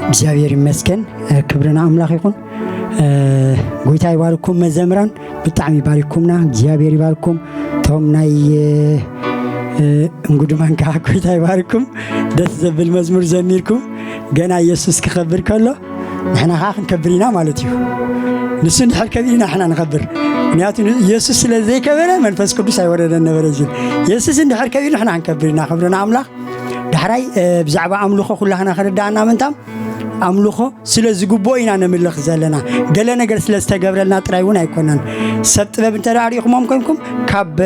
እግዚኣብሔር ይመስገን። ክብሪ ንኣምላኽ ይኹን። ጎይታ ይባርኩም መዘምራን፣ ብጣዕሚ ይባርኩምና። እግዚኣብሔር ይባርኩም። እቶም ናይ እንጉድማን ከዓ ጎይታ ይባርኩም። ደስ ዘብል መዝሙር ዘሚርኩም። ገና ኢየሱስ ክኸብር ከሎ ንሕና ከዓ ክንከብር ኢና ማለት እዩ። ንሱ እንድሕር ከቢር ኢና ንሕና ንኸብር። ምክንያቱ ኢየሱስ ስለ ዘይከበረ መንፈስ ቅዱስ ኣይወረደን ነበረ ዝብል። ኢየሱስ እንድሕር ከቢር ንሕና ክንከብር ኢና። ክብሪ ንኣምላኽ። ዳሕራይ ብዛዕባ ኣምልኾ ኩላህና ክርዳእና ምንታም ኣምልኾ ስለ ዝግብኦ ኢና ነምልኽ ዘለና። ገለ ነገር ስለ ዝተገብረልና ጥራይ እውን ኣይኮነን። ሰብ ጥበብ እንተ ደኣ ርኢኹሞም ኮንኩም ካብ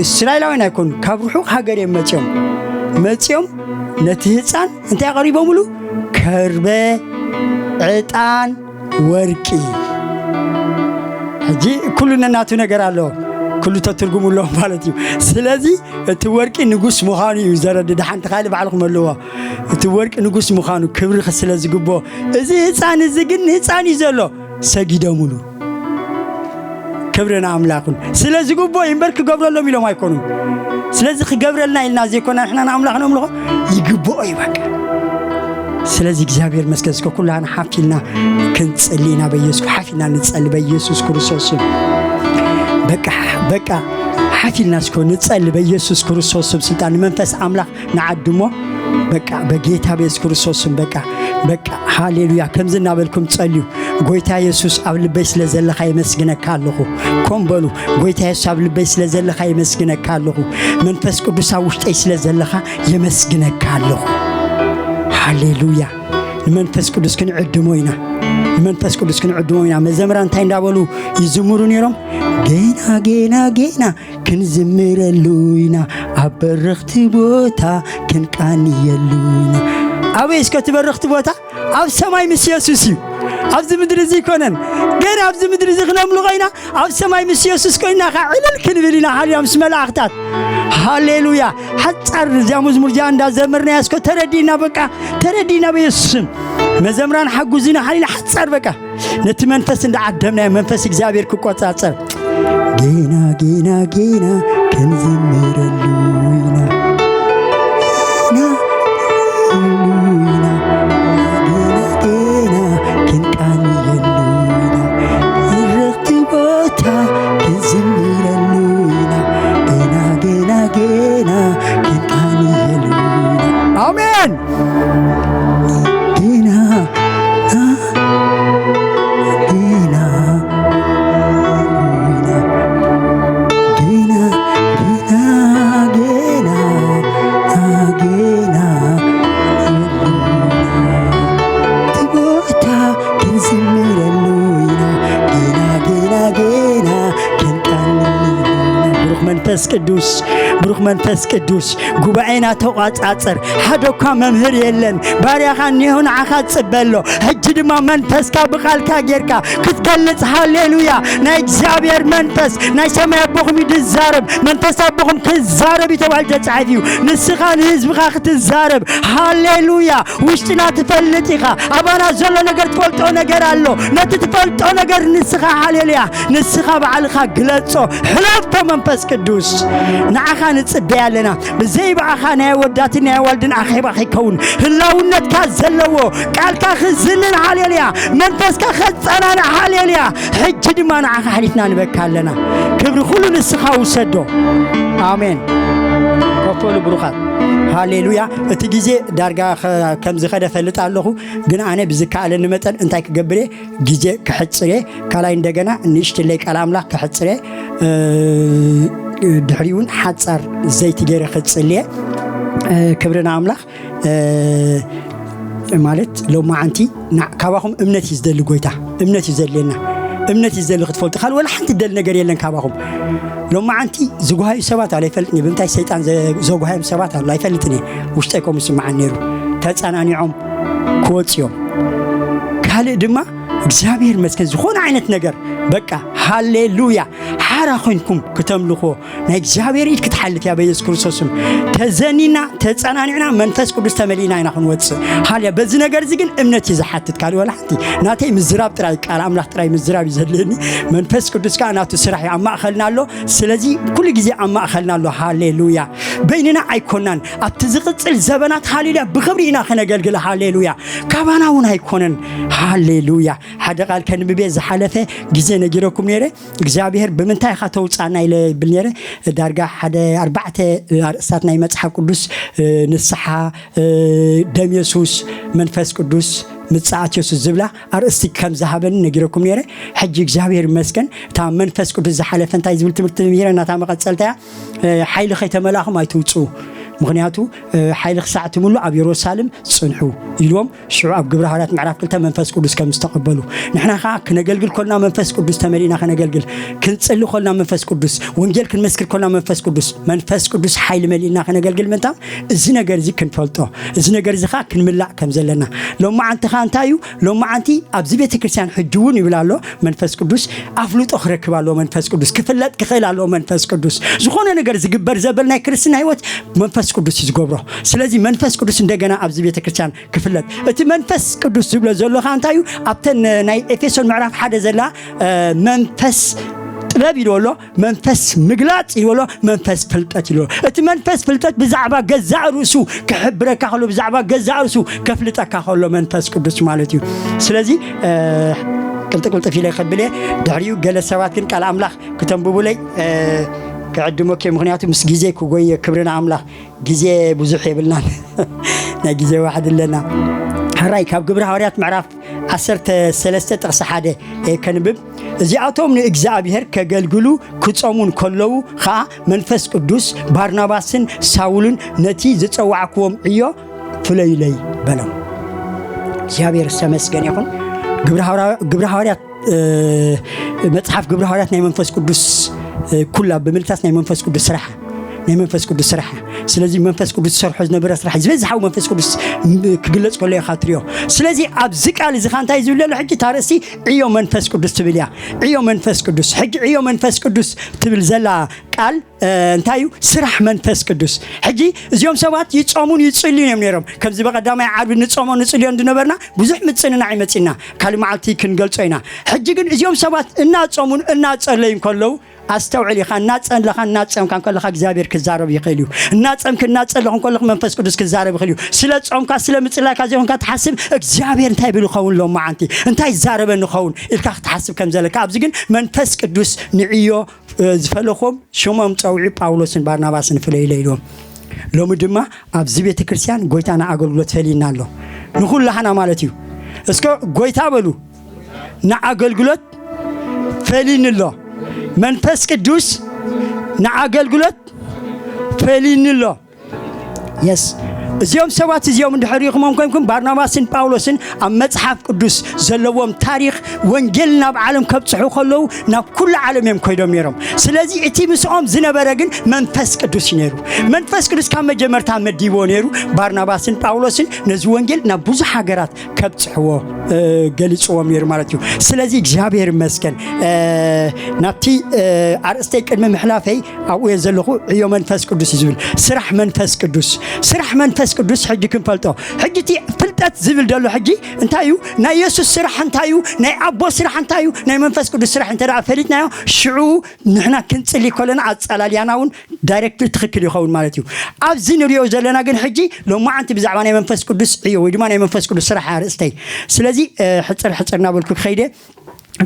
እስራኤላውያን ኣይኮኑ፣ ካብ ርሑቕ ሃገር እዮም መጺኦም። መጺኦም ነቲ ህፃን እንታይ ኣቐሪቦምሉ? ከርበ፣ ዕጣን፣ ወርቂ። ሕጂ ኩሉ ነናቱ ነገር ኣለዎ። ኩሉ ተትርጉሙ ኣለዎ ማለት እዩ። ስለዚ እቲ ወርቂ ንጉስ ምዃኑ እዩ ዘረድእ። ደሓን ተኻሊ ባዕልኹም ኣለዎ። እቲ ወርቂ ንጉስ ምዃኑ ክብሪ ስለ ዝግብኦ፣ እዚ ህፃን እዚ ግን ህፃን እዩ ዘሎ፣ ሰጊዶምሉ። ክብሪ ንኣምላኹን። ስለ ዝግብኦ እዩ እምበር ክገብረሎም ኢሎም ኣይኮኑን። ስለዚ ክገብረልና ኢልና ዘይኮና ንሕና ንኣምላኽ ነምልኾ፣ ይግብኦ እዩ በቃ። ስለዚ እግዚኣብሔር መስገን እስከ ኩላና ሓፊልና ክንጸሊ ኢና በኢየሱስ፣ ሓፊልና ንጸሊ በኢየሱስ ክርስቶስ ስም። በቃ በቃ ሓፊልና እስከ ንጸሊ በኢየሱስ ክርስቶስ ስም። ስልጣን ንመንፈስ ኣምላኽ ንዓድሞ በቃ በጌታ በኢየሱስ ክርስቶስ ስም። በቃ በቃ ሃሌሉያ። ከምዚ እናበልኩም ጸልዩ። ጎይታ የሱስ ኣብ ልበይ ስለ ዘለኻ የመስግነካ ኣለኹ። ኮም በሉ። ጎይታ የሱስ ኣብ ልበይ ስለ ዘለኻ የመስግነካ ኣለኹ። መንፈስ ቅዱስ ኣብ ውሽጠይ ስለ ዘለኻ የመስግነካ ኣለኹ። ሃሌሉያ። ንመንፈስ ቅዱስ ክንዕድሞ ኢና። ንመንፈስ ቅዱስ ክንዕድሞ ኢና። መዘምራን እንታይ እንዳበሉ ይዝምሩ ነይሮም? ጌና ጌና ጌና ክንዝምረሉ ኢና፣ ኣብ በረኽቲ ቦታ ክንቃንየሉ ኢና። ኣበይ እስከ እቲ በረኽቲ ቦታ? ኣብ ሰማይ ምስ የሱስ እዩ። ኣብዚ ምድሪ እዚ ይኮነን። ገና ኣብዚ ምድሪ እዚ ክነምልኾ ኢና። ኣብ ሰማይ ምስ የሱስ ኮይና ኸዓ ዕልል ክንብል ኢና። ሃሌሉያ። ምስ መላእኽታት። ሃሌሉያ። ሓጻር እዚኣ መዝሙር እዚኣ እንዳዘመርናያ እስከ ተረዲእና፣ በቃ ተረዲእና በየሱስ ስም። መዘምራን ሓጉዝና። ሃሌሉያ። ሓጻር በቃ ነቲ መንፈስ እንዳዓደምናዮ መንፈስ እግዚኣብሔር ክቆጻጸር። ጌና ጌና ጌና ክንዝምረሉ ኢና። ኢና ኢና ጌና ጌና ክንቃንየሉ ኢና። እረፍቲ ቦታ ክንዝምረሉ ኢና። ጌና ጌና ጌና ክንቃንየሉ ኢና። ኣሜን። ጌና ጌና ጌና ጌና ጌና እቲ ቦታ ክንዝምረሉ ኢና። ጌና ጌና ጌና ክንቃንየሉ ኢና። ብሩኽ መንፈስ ቅዱስ፣ ብሩኽ መንፈስ ቅዱስ። ጉባኤና ተቋጻጸር። ሓደ እኳ መምህር የለን። ባርያኻ እኒሆ ንዓኻ ዝጽበ ኣሎ። ሕጂ ድማ መንፈስካ ብቓልካ ጌርካ ክትገልጽ። ሃሌሉያ። ናይ እግዚኣብሔር መንፈስ ናይ ሰማይ ኣቦኹም እዩ ዝዛረብ። መንፈስ ኣቦኹም ክዛረብ እዩ ተባሂሉ ተጻሒፉ እዩ። ንስኻ ንህዝብኻ ክትዛረብ። ሃሌሉያ። ውሽጥና ትፈልጥ ኢኻ። ኣባና ዘሎ ነገር ትፈልጦ ነገር ኣሎ። ነቲ ትፈልጦ ነገር ንስኻ፣ ሃሌሉያ፣ ንስኻ ባዕልኻ ግለጾ። ሕለፎ መንፈስ ቅዱስ ንዓኻ ንጽበይ ኣለና። ብዘይ ብኣኻ ናይ ኣወዳትን ናይ ኣዋልድን ኣኼባ ከይከውን፣ ህላውነትካ ዘለዎ ቃልካ ክዝንን፣ ሃሌሉያ፣ መንፈስካ ከጸናንዕ፣ ሃሌሉያ። ሕጂ ድማ ንዓኻ ኣሕሊፍና ንበካ ኣለና። ክብሪ ኩሉ ንስኻ ውሰዶ። ኣሜን። ከፈሉ ብሩኻት። ሃሌሉያ። እቲ ግዜ ዳርጋ ከ-፣ ከም ዝኸደ ፈልጥ ኣለኹ፣ ግን ኣነ ብዝከኣለኒ መጠን እንታይ ክገብር እየ? ግዜ ክሕጽር እየ። ካልኣይ እንደገና ንእሽትለይ ቃል ኣምላኽ ክሕጽር እየ። እ፣ ድሕሪኡ እውን ሓጻር ዘይቲ ገይረ ክጽሊ እየ። እ፣ ክብሪ ንኣምላኽ። እ፣ ማለት ሎማዓንቲ ና-፣ ካባኹም እምነት እዩ ዝደሊ ጎይታ። እምነት እዩ ዘድልየና። እምነት እዩ ዝደሊ ክትፈልጡ። ካልእ ወላ ሓንቲ ደሊ ነገር የለን ካባኹም። ሎማዓንቲ ዝጓሃዩ ሰባት ኣሉ ኣይፈልጥን እየ። ብምንታይ ሰይጣን ዘ-፣ ዘጓሃዮም ሰባት ኣሉ ኣይፈልጥን እየ። ውሽጠይ ከምኡ ይስምዓኒ ነይሩ። ተጸናኒዖም ክወጽኡ እዮም። ካልእ ድማ እግዚኣብሔር ይመስገን። ዝኾነ ዓይነት ነገር በቃ ሃሌሉያ ሓራ ኮይንኩም ክተምልኾ ናይ እግዚኣብሔር ኢድ ክትሓልፍ እያ በኢየሱስ ክርስቶስም። ተዘኒና ተጸናኒዕና መንፈስ ቅዱስ ተመሊእና ኢና ክንወጽእ። ሃሌ በዚ ነገር እዚ ግን እምነት እዩ ዝሓትት ካልእ ወላ ሓንቲ። ናተይ ምዝራብ ጥራይ ቃል ኣምላኽ ጥራይ ምዝራብ እዩ ዘድልየኒ። መንፈስ ቅዱስ ከዓ ናቱ ስራሕ እዩ ኣብ ማእኸልና ኣሎ። ስለዚ ኩሉ ግዜ ኣብ ማእኸልና ኣሎ። ሃሌሉያ። በይንና ኣይኮናን። ኣብቲ ዝቕጽል ዘበናት ሃሌሉያ ብኽብሪ ኢና ከነገልግል። ሃሌሉያ። ካባና እውን ኣይኮነን። ሃሌሉያ። ሓደ ቃል ከንብቤ ዝሓለፈ ግዜ ነጊረኩም ነይረ። እግዚኣብሔር ብምንታይ ኢኻ ተውፃና ኢለ ይብል ነይረ። ዳርጋ ሓደ ኣርባዕተ ኣርእስታት ናይ መፅሓፍ ቅዱስ፣ ንስሓ፣ ደም የሱስ፣ መንፈስ ቅዱስ፣ ምፅኣት የሱስ ዝብላ ኣርእስቲ ከም ዝሃበኒ ነጊረኩም ነይረ። ሕጂ እግዚኣብሔር ይመስገን እታ መንፈስ ቅዱስ ዝሓለፈ እንታይ ዝብል ትምህርቲ ምሂረ እናታ መቐፀልታ እያ። ሓይሊ ከይተመላእኹም ኣይትውፅኡ፣ ምክንያቱ ሓይሊ ክሳዕ ትምሉ ኣብ የሩሳሌም ፅንሑ ኢልዎም። ሽዑ ኣብ ግብረ ሃዋርያት ምዕራፍ ክልተ መንፈስ ቅዱስ ከም ዝተቐበሉ ንሕና ከዓ ክነገልግል ኮልና መንፈስ ቅዱስ ተመሊእና ከነገልግል፣ ክንፅሊ ኮልና መንፈስ ቅዱስ፣ ወንጌል ክንመስክር ኮልና መንፈስ ቅዱስ፣ መንፈስ ቅዱስ ሓይሊ መሊእና ከነገልግል ምንታም እዚ ነገር እዚ ክንፈልጦ፣ እዚ ነገር እዚ ከዓ ክንምላእ ከም ዘለና። ሎማዓንቲ ከዓ እንታይ እዩ? ሎማዓንቲ ኣብዚ ቤተ ክርስቲያን ሕጂ እውን ይብል ኣሎ መንፈስ ቅዱስ ኣፍልጦ ክረክብ ኣለዎ። መንፈስ ቅዱስ ክፍለጥ ክኽእል ኣለዎ። መንፈስ ቅዱስ ዝኾነ ነገር ዝግበር ዘበል ናይ ክርስትና ህይወት መንፈስ ቅዱስ እዩ ዝገብሮ። ስለዚ መንፈስ ቅዱስ እንደገና ኣብዚ ቤተ ክርስቲያን ክፍለጥ እቲ መንፈስ ቅዱስ ዝብሎ ዘሎ ከዓ እንታይ እዩ? ኣብተን ናይ ኤፌሶን ምዕራፍ ሓደ ዘላ መንፈስ ጥበብ ኢልዎ ኣሎ፣ መንፈስ ምግላፅ ኢልዎ ኣሎ፣ መንፈስ ፍልጠት ኢልዎ ኣሎ። እቲ መንፈስ ፍልጠት ብዛዕባ ገዛእ ርእሱ ክሕብረካ ከሎ ብዛዕባ ገዛእ ርእሱ ከፍልጠካ ከሎ መንፈስ ቅዱስ ማለት እዩ። ስለዚ ቅልጥቅልጥፍ ኢለ ከብለ ድሕሪኡ ገለ ሰባት ግን ቃል ኣምላኽ ክተንብቡለይ ክዕድመኪ፣ ምክንያቱ ምስ ግዜ ክጎየ ክብርና ኣምላኽ ግዜ ብዙሕ የብልናን ናይ ግዜ ዋሕድ ኣለና። ሕራይ ካብ ግብሪ ሃዋርያት ምዕራፍ ዓሰርተ ሰለስተ ጥቕሲ ሓደ ከንብብ። እዚኣቶም ንእግዚኣብሔር ከገልግሉ ክጾሙ እንከለዉ ኸኣ መንፈስ ቅዱስ ባርናባስን ሳውልን ነቲ ዝጸዋዕክዎም ዕዮ ፍለዩለይ በሎም። እግዚኣብሔር ዝተመስገን ይኹን። ግብረ ሃዋርያት መጽሓፍ ግብረ ሃዋርያት ናይ መንፈስ ቅዱስ ኩላ ብምልታስ ናይ መንፈስ ቅዱስ ስራሕ ናይ መንፈስ ቅዱስ ስራሕ። ስለዚ መንፈስ ቅዱስ ዝሰርሖ ዝነበረ ስራሕ ዝበዝሓዊ መንፈስ ቅዱስ ክግለጽ ከሎ ኢኻ ትሪኦ። ስለዚ ኣብዚ ቃል እዚ ካ እንታይ ዝብል ዘሎ ሕጂ ታርእሲ ዕዮ መንፈስ ቅዱስ ትብል እያ። ዕዮ መንፈስ ቅዱስ ሕጂ ዕዮ መንፈስ ቅዱስ ትብል ዘላ ቃል እንታይ እዩ? ስራሕ መንፈስ ቅዱስ። ሕጂ እዚኦም ሰባት ይጾሙን ይጽልዩን እዮም ነይሮም። ከምዚ በቐዳማይ ዓርቢ ንጾሞ ንጽልዮ እንድነበርና ብዙሕ ምጽንናዕ ይመጽእና ካልእ መዓልቲ ክንገልጾ ኢና። ሕጂ ግን እዚኦም ሰባት እናጾሙን እናጸለዩን ከለዉ ኣስተውዕል ኢኻ፣ እናጸለኻ እናጸምካ እንከለኻ እግዚኣብሔር ክዛረብ ይኽእል እዩ። እናጸምክ እናጸለኹ እንከለኹ መንፈስ ቅዱስ ክዛረብ ይኽእል እዩ። ስለ ጾምካ ስለ ምጽላይካ ዘይኮንካ ትሓስብ እግዚኣብሔር እንታይ ብል ይኸውን ሎማዓንቲ እንታይ ይዛረበኒ ይኸውን ኢልካ ክትሓስብ ከም ዘለካ። ኣብዚ ግን መንፈስ ቅዱስ ንዕዮ ዝፈለኹም ሽሞም ጸውዒ ጳውሎስን ባርናባስን ፍለዩለ ኢልዎም። ሎሚ ድማ ኣብዚ ቤተ ክርስቲያን ጎይታ ንኣገልግሎት ፈልዩና ኣሎ። ንኹላህና ማለት እዩ። እስከ ጎይታ በሉ ንኣገልግሎት ፈልዩኒ ኣሎ። መንፈስ ቅዱስ ንኣገልግሎት ፈልዩኒ ኣሎ። የስ እዚኦም ሰባት እዚኦም እንድሕር ሪኢኹሞም ኮይንኩም ባርናባስን ጳውሎስን ኣብ መጽሓፍ ቅዱስ ዘለዎም ታሪኽ ወንጌል ናብ ዓለም ከብጽሑ ከለዉ ናብ ኩሉ ዓለም እዮም ኮይዶም ነይሮም። ስለዚ እቲ ምስኦም ዝነበረ ግን መንፈስ ቅዱስ እዩ ነይሩ። መንፈስ ቅዱስ ካብ መጀመርታ መዲብዎ ነይሩ። ባርናባስን ጳውሎስን ነዚ ወንጌል ናብ ብዙሕ ሃገራት ከብጽሕዎ ገሊጽዎም ነይሩ ማለት እዩ። ስለዚ እግዚኣብሔር ይመስገን። ናብቲ ኣርእስተይ ቅድሚ ምሕላፈይ ኣብኡ እየ ዘለኹ። ዕዮ መንፈስ ቅዱስ እዩ ዝብል። ስራሕ መንፈስ ቅዱስ፣ ስራሕ መንፈስ ቅዱስ ሕጂ ክንፈልጦ። ሕጂ እቲ ፍልጠት ዝብል ዘሎ ሕጂ እንታይ እዩ? ናይ የሱስ ስራሕ እንታይ እዩ? ናይ ኣቦ ስራሕ እንታይ እዩ? ናይ መንፈስ ቅዱስ ስራሕ እንተ ደኣ ፈሊጥናዮ ሽዑ ንሕና ክንጽሊ ከለና ኣጸላልያና እውን ዳይሬክትሊ ትኽክል ይኸውን ማለት እዩ። ኣብዚ ንሪኦ ዘለና ግን ሕጂ ሎማዓንቲ ብዛዕባ ናይ መንፈስ ቅዱስ ዕዮ ወይ ድማ ናይ መንፈስ ቅዱስ ስራሕ ኣርእስተይ። ስለዚ ሕፅር ሕፅር እናበልኩ ክኸይደ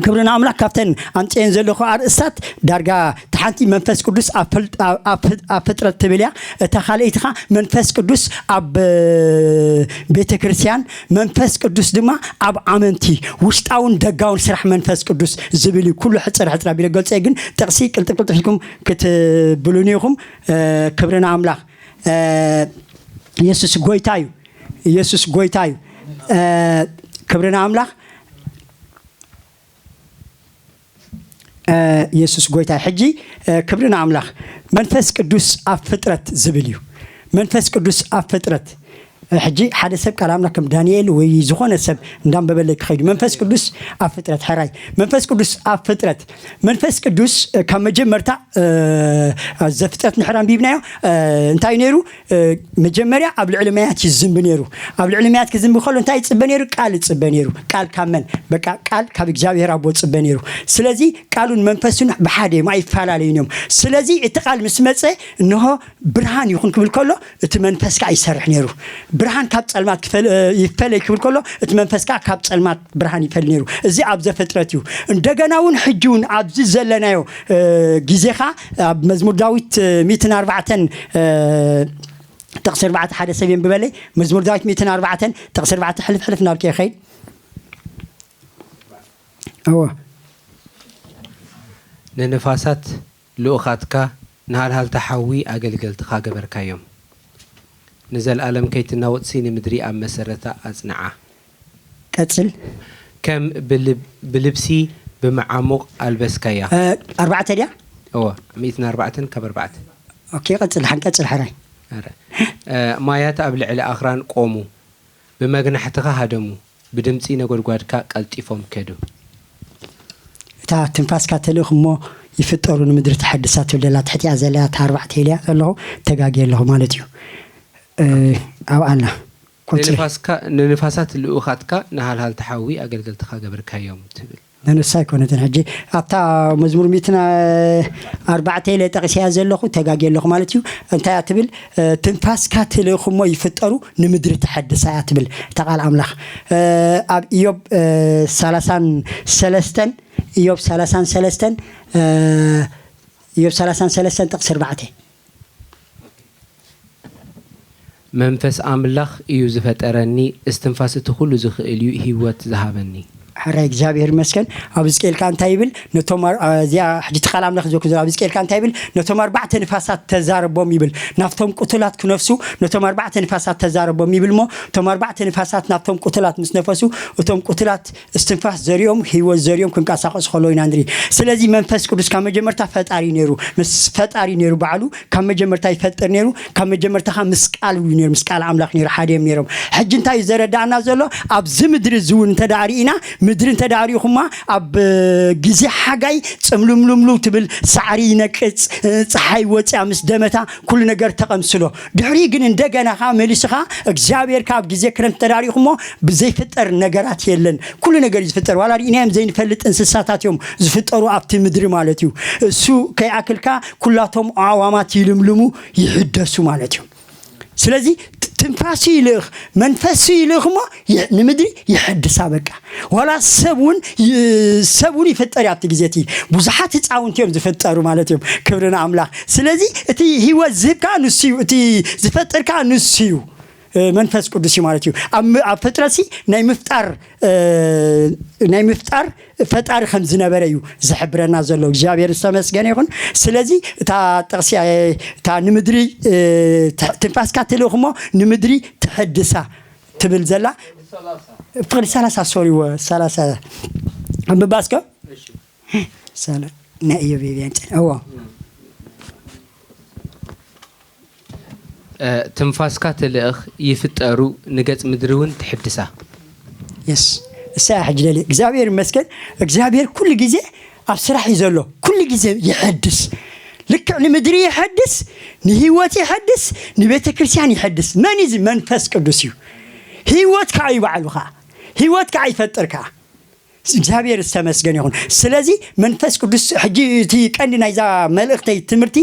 ክብሪ ንኣምላኽ። ካብተን ኣምፅኤን ዘለኹ ኣርእስታት ዳርጋ እቲ ሓንቲ መንፈስ ቅዱስ ኣብ ፍጥረት ትብል እያ። እታ ካልኣይቲ ኸዓ መንፈስ ቅዱስ ኣብ ቤተ ክርስቲያን፣ መንፈስ ቅዱስ ድማ ኣብ ኣመንቲ፣ ውሽጣውን ደጋውን ስራሕ መንፈስ ቅዱስ ዝብል እዩ። ኩሉ ሕፅር ሕፅር ኣቢለ ገልፀ ግን ጥቕሲ ቅልጥፍ ቅልጥፍ ኢልኩም ክትብሉኒ ኢኹም። ክብሪ ንኣምላኽ። ኢየሱስ ጎይታ እዩ። ኢየሱስ ጎይታ እዩ። ክብሪ ንኣምላኽ። ኢየሱስ ጎይታ። ሕጂ ክብሪ ንኣምላኽ። መንፈስ ቅዱስ ኣብ ፍጥረት ዝብል እዩ። መንፈስ ቅዱስ ኣብ ፍጥረት ሕጂ ሓደ ሰብ ቃል ኣምላኽ ከም ዳንኤል ወይ ዝኾነ ሰብ እንዳንበበለይ ክኸይዱ መንፈስ ቅዱስ ኣብ ፍጥረት ሕራይ መንፈስ ቅዱስ ኣብ ፍጥረት መንፈስ ቅዱስ ካብ መጀመርታ ዘፍጥረት ንሕር ኣንቢብናዮ እንታይ ነይሩ? መጀመርያ ኣብ ልዕሊ ማያት ይዝንቢ ነይሩ። ኣብ ልዕሊ ማያት ክዝንቢ ከሎ እንታይ ይፅበ ነይሩ? ቃል ይፅበ ነይሩ። ቃል ካብ መን? በቃ ቃል ካብ እግዚኣብሔር ኣቦ ፅበ ነይሩ። ስለዚ ቃሉን መንፈሱን ብሓደ እዮም፣ ኣይፈላለዩን እዮም። ስለዚ እቲ ቃል ምስ መፀ እንሆ ብርሃን ይኹን ክብል ከሎ እቲ መንፈስ ከዓ ይሰርሕ ነይሩ። ብርሃን ካብ ፀልማት ይፈለይ ክብል ከሎ እቲ መንፈስ ከዓ ካብ ፀልማት ብርሃን ይፈል ነይሩ። እዚ ኣብ ዘፍጥረት እዩ። እንደገና እውን ሕጂ እውን ኣብዚ ዘለናዮ ግዜኻ ኣብ መዝሙር ዳዊት ሚእትን ኣርባዕተን ጥቕሲ ኣርባዕተ ሓደ ሰብ የንብበለይ። መዝሙር ዳዊት ሚእትን ኣርባዕተን ጥቕሲ ኣርባዕተ ሕልፍ ሕልፍ እናልከ ይኸይድ። እወ። ንንፋሳት ልኡኻትካ ንሃልሃልታ ሓዊ ኣገልገልትኻ ገበርካዮም። ንዘልኣለም ከይትናወጽሲ ንምድሪ ኣብ መሰረታ ኣጽንዓ። ቀጽል። ከም ብልብሲ ብመዓሙቕ ኣልበስካያ። ኣርባዕተ ድያ? እወ፣ ሚእትን ኣርባዕተን ካብ ኣርባዕተ። ኦኬ፣ ቀጽል፣ ሓን ቀጽል ሕራይ። ኣረ። ማያት ኣብ ልዕሊ ኣኽራን ቆሙ፣ ብመግናሕትኻ ሃደሙ፣ ብድምጺ ነጎድጓድካ ቀልጢፎም ከዱ። እታ ትንፋስካ ተልእኽ እሞ ይፍጠሩ ንምድሪ ተሐድሳ ትብል ዘላ ትሕቲኣ ዘላ እታ ኣርባዕተ ኢለያ ዘለኹ ተጋግየ ኣለኹ ማለት እዩ። ኣብ ኣላ ቆጽሪ ንንፋስካ ንንፋሳት ልኡኻትካ ንሃልሃልቲ ሓዊ ኣገልገልትኻ ገበርካዮም ትብል። ነንሳ ኣይኮነትን። ሕጂ ኣብታ መዝሙር ሚእትን ኣርባዕተ ኢለ ጠቒሰያ ዘለኹ ተጋግየ ኣለኹ ማለት እዩ። እንታይ እያ ትብል? ትንፋስካ ትልእኽ እሞ ይፍጠሩ ንምድሪ ተሐድሳ እያ ትብል እታ ቃል ኣምላኽ። ኣብ ኢዮብ ሰላሳን ሰለስተን ኢዮብ ሰላሳን ሰለስተን ኢዮብ ሰላሳን ሰለስተን ጥቕሲ ኣርባዕተ መንፈስ ኣምላኽ እዩ ዝፈጠረኒ፣ እስትንፋስ እቲ ኩሉ ዝኽእል እዩ ህይወት ዝሃበኒ። ሕራይ እግዚኣብሔር ይመስገን። ኣብ ሕዝቅኤል ከኣ እንታይ ይብል? ነቶም ኣር- አ- እዚኣ ሕጂ እቲ ቃል ኣምላኽ ዝወክል ዘሎ ኣብ ሕዝቅኤል ከኣ እንታይ ይብል? ነቶም ኣርባዕተ ንፋሳት ተዛረቦም ይብል። ናብቶም ቅቱላት ክነፍሱ ነቶም ኣርባዕተ ንፋሳት ተዛረቦም ይብል እሞ እቶም ኣርባዕተ ንፋሳት ናብቶም ቅቱላት ምስ ነፈሱ እቶም ቅቱላት እስትንፋስ ዘሪኦም ህይወት ዘሪኦም ክንቀሳቀሱ ከለዉ ኢና ንርኢ። ስለዚ መንፈስ ቅዱስ ካብ መጀመርታ ፈጣሪ ነይሩ፣ ምስ ፈጣሪ ነይሩ ባዕሉ ካብ መጀመርታ ይፈጥር ነይሩ። ካብ መጀመርታ ከዓ ምስ ቃል እዩ ነይሩ፣ ምስ ቃል ኣምላኽ ነይሩ፣ ሓደ እዮም ነይሮም። ሕጂ እንታይ እዩ ዘረዳእና ዘሎ? ኣብዚ ምድሪ እዚ እውን እንተ ደኣ ርኢና ምድሪ እንተ ደኣ ርኢኹማ ኣብ ግዜ ሓጋይ ጽምልምልምሉ ትብል፣ ሳዕሪ ይነቅጽ፣ ፀሓይ ወፅያ ምስ ደመታ ኩሉ ነገር ተቐምስሎ። ድሕሪ ግን እንደገና ከዓ መሊስኻ እግዚኣብሔር ካብ ግዜ ክረምቲ ተዳሪኹሞ ብዘይፍጠር ነገራት የለን። ኩሉ ነገር እዩ ዝፍጠር። ዋላ ርኢናዮም ዘይንፈልጥ እንስሳታት እዮም ዝፍጠሩ ኣብቲ ምድሪ ማለት እዩ። እሱ ከይኣክልካ ኩላቶም ኣዕዋማት ይልምልሙ፣ ይሕደሱ ማለት እዩ። ስለዚ ትንፋሱ ይልእኽ፣ መንፈሱ ይልእኽ እሞ ንምድሪ ይሕድሳ። በቃ ዋላ ሰብ እውን ሰብ እውን ይፍጠር እዩ ኣብቲ ግዜ እቲ ብዙሓት ህፃውንቲ እዮም ዝፍጠሩ ማለት እዮም። ክብሪ ንኣምላኽ። ስለዚ እቲ ህይወት ዝህብ ከዓ ንሱ እዩ፣ እቲ ዝፈጥር ከዓ ንሱ እዩ፣ መንፈስ ቅዱስ እዩ ማለት እዩ። ኣብ ፍጥረት ሲ ናይ ምፍጣር ናይ ምፍጣር ፈጣሪ ከም ዝነበረ እዩ ዝሕብረና ዘሎ። እግዚኣብሔር ዝተመስገነ ይኹን። ስለዚ እታ ጥቕሲ እታ ንምድሪ ትንፋስካ ትልእኽ እሞ ንምድሪ ትሕድሳ ትብል ዘላ ፍቕዲ ሰላሳ ሶሪ ወ ሰላሳ ኣንብባ እስከ ሰላ ናይ እዮብ የብያን ጨን እዎ ትንፋስካ ትልእኽ ይፍጠሩ ንገጽ ምድሪ እውን ትሕድሳ። የስ እሳ ሕጂ ደሊ እግዚኣብሔር ይመስገን። እግዚኣብሔር ኩሉ ግዜ ኣብ ስራሕ እዩ ዘሎ። ኩሉ ግዜ ይሐድስ። ልክዕ ንምድሪ ይሐድስ፣ ንህይወት ይሐድስ፣ ንቤተ ክርስቲያን ይሐድስ። መን እዚ መንፈስ ቅዱስ እዩ። ህይወት ከዓ እዩ ባዕሉ ከዓ ህይወት ከዓ ይፈጥር ከዓ እግዚኣብሔር ዝተመስገን ይኹን። ስለዚ መንፈስ ቅዱስ ሕጂ እቲ ቀንዲ ናይዛ መልእኽተይ ትምህርቲ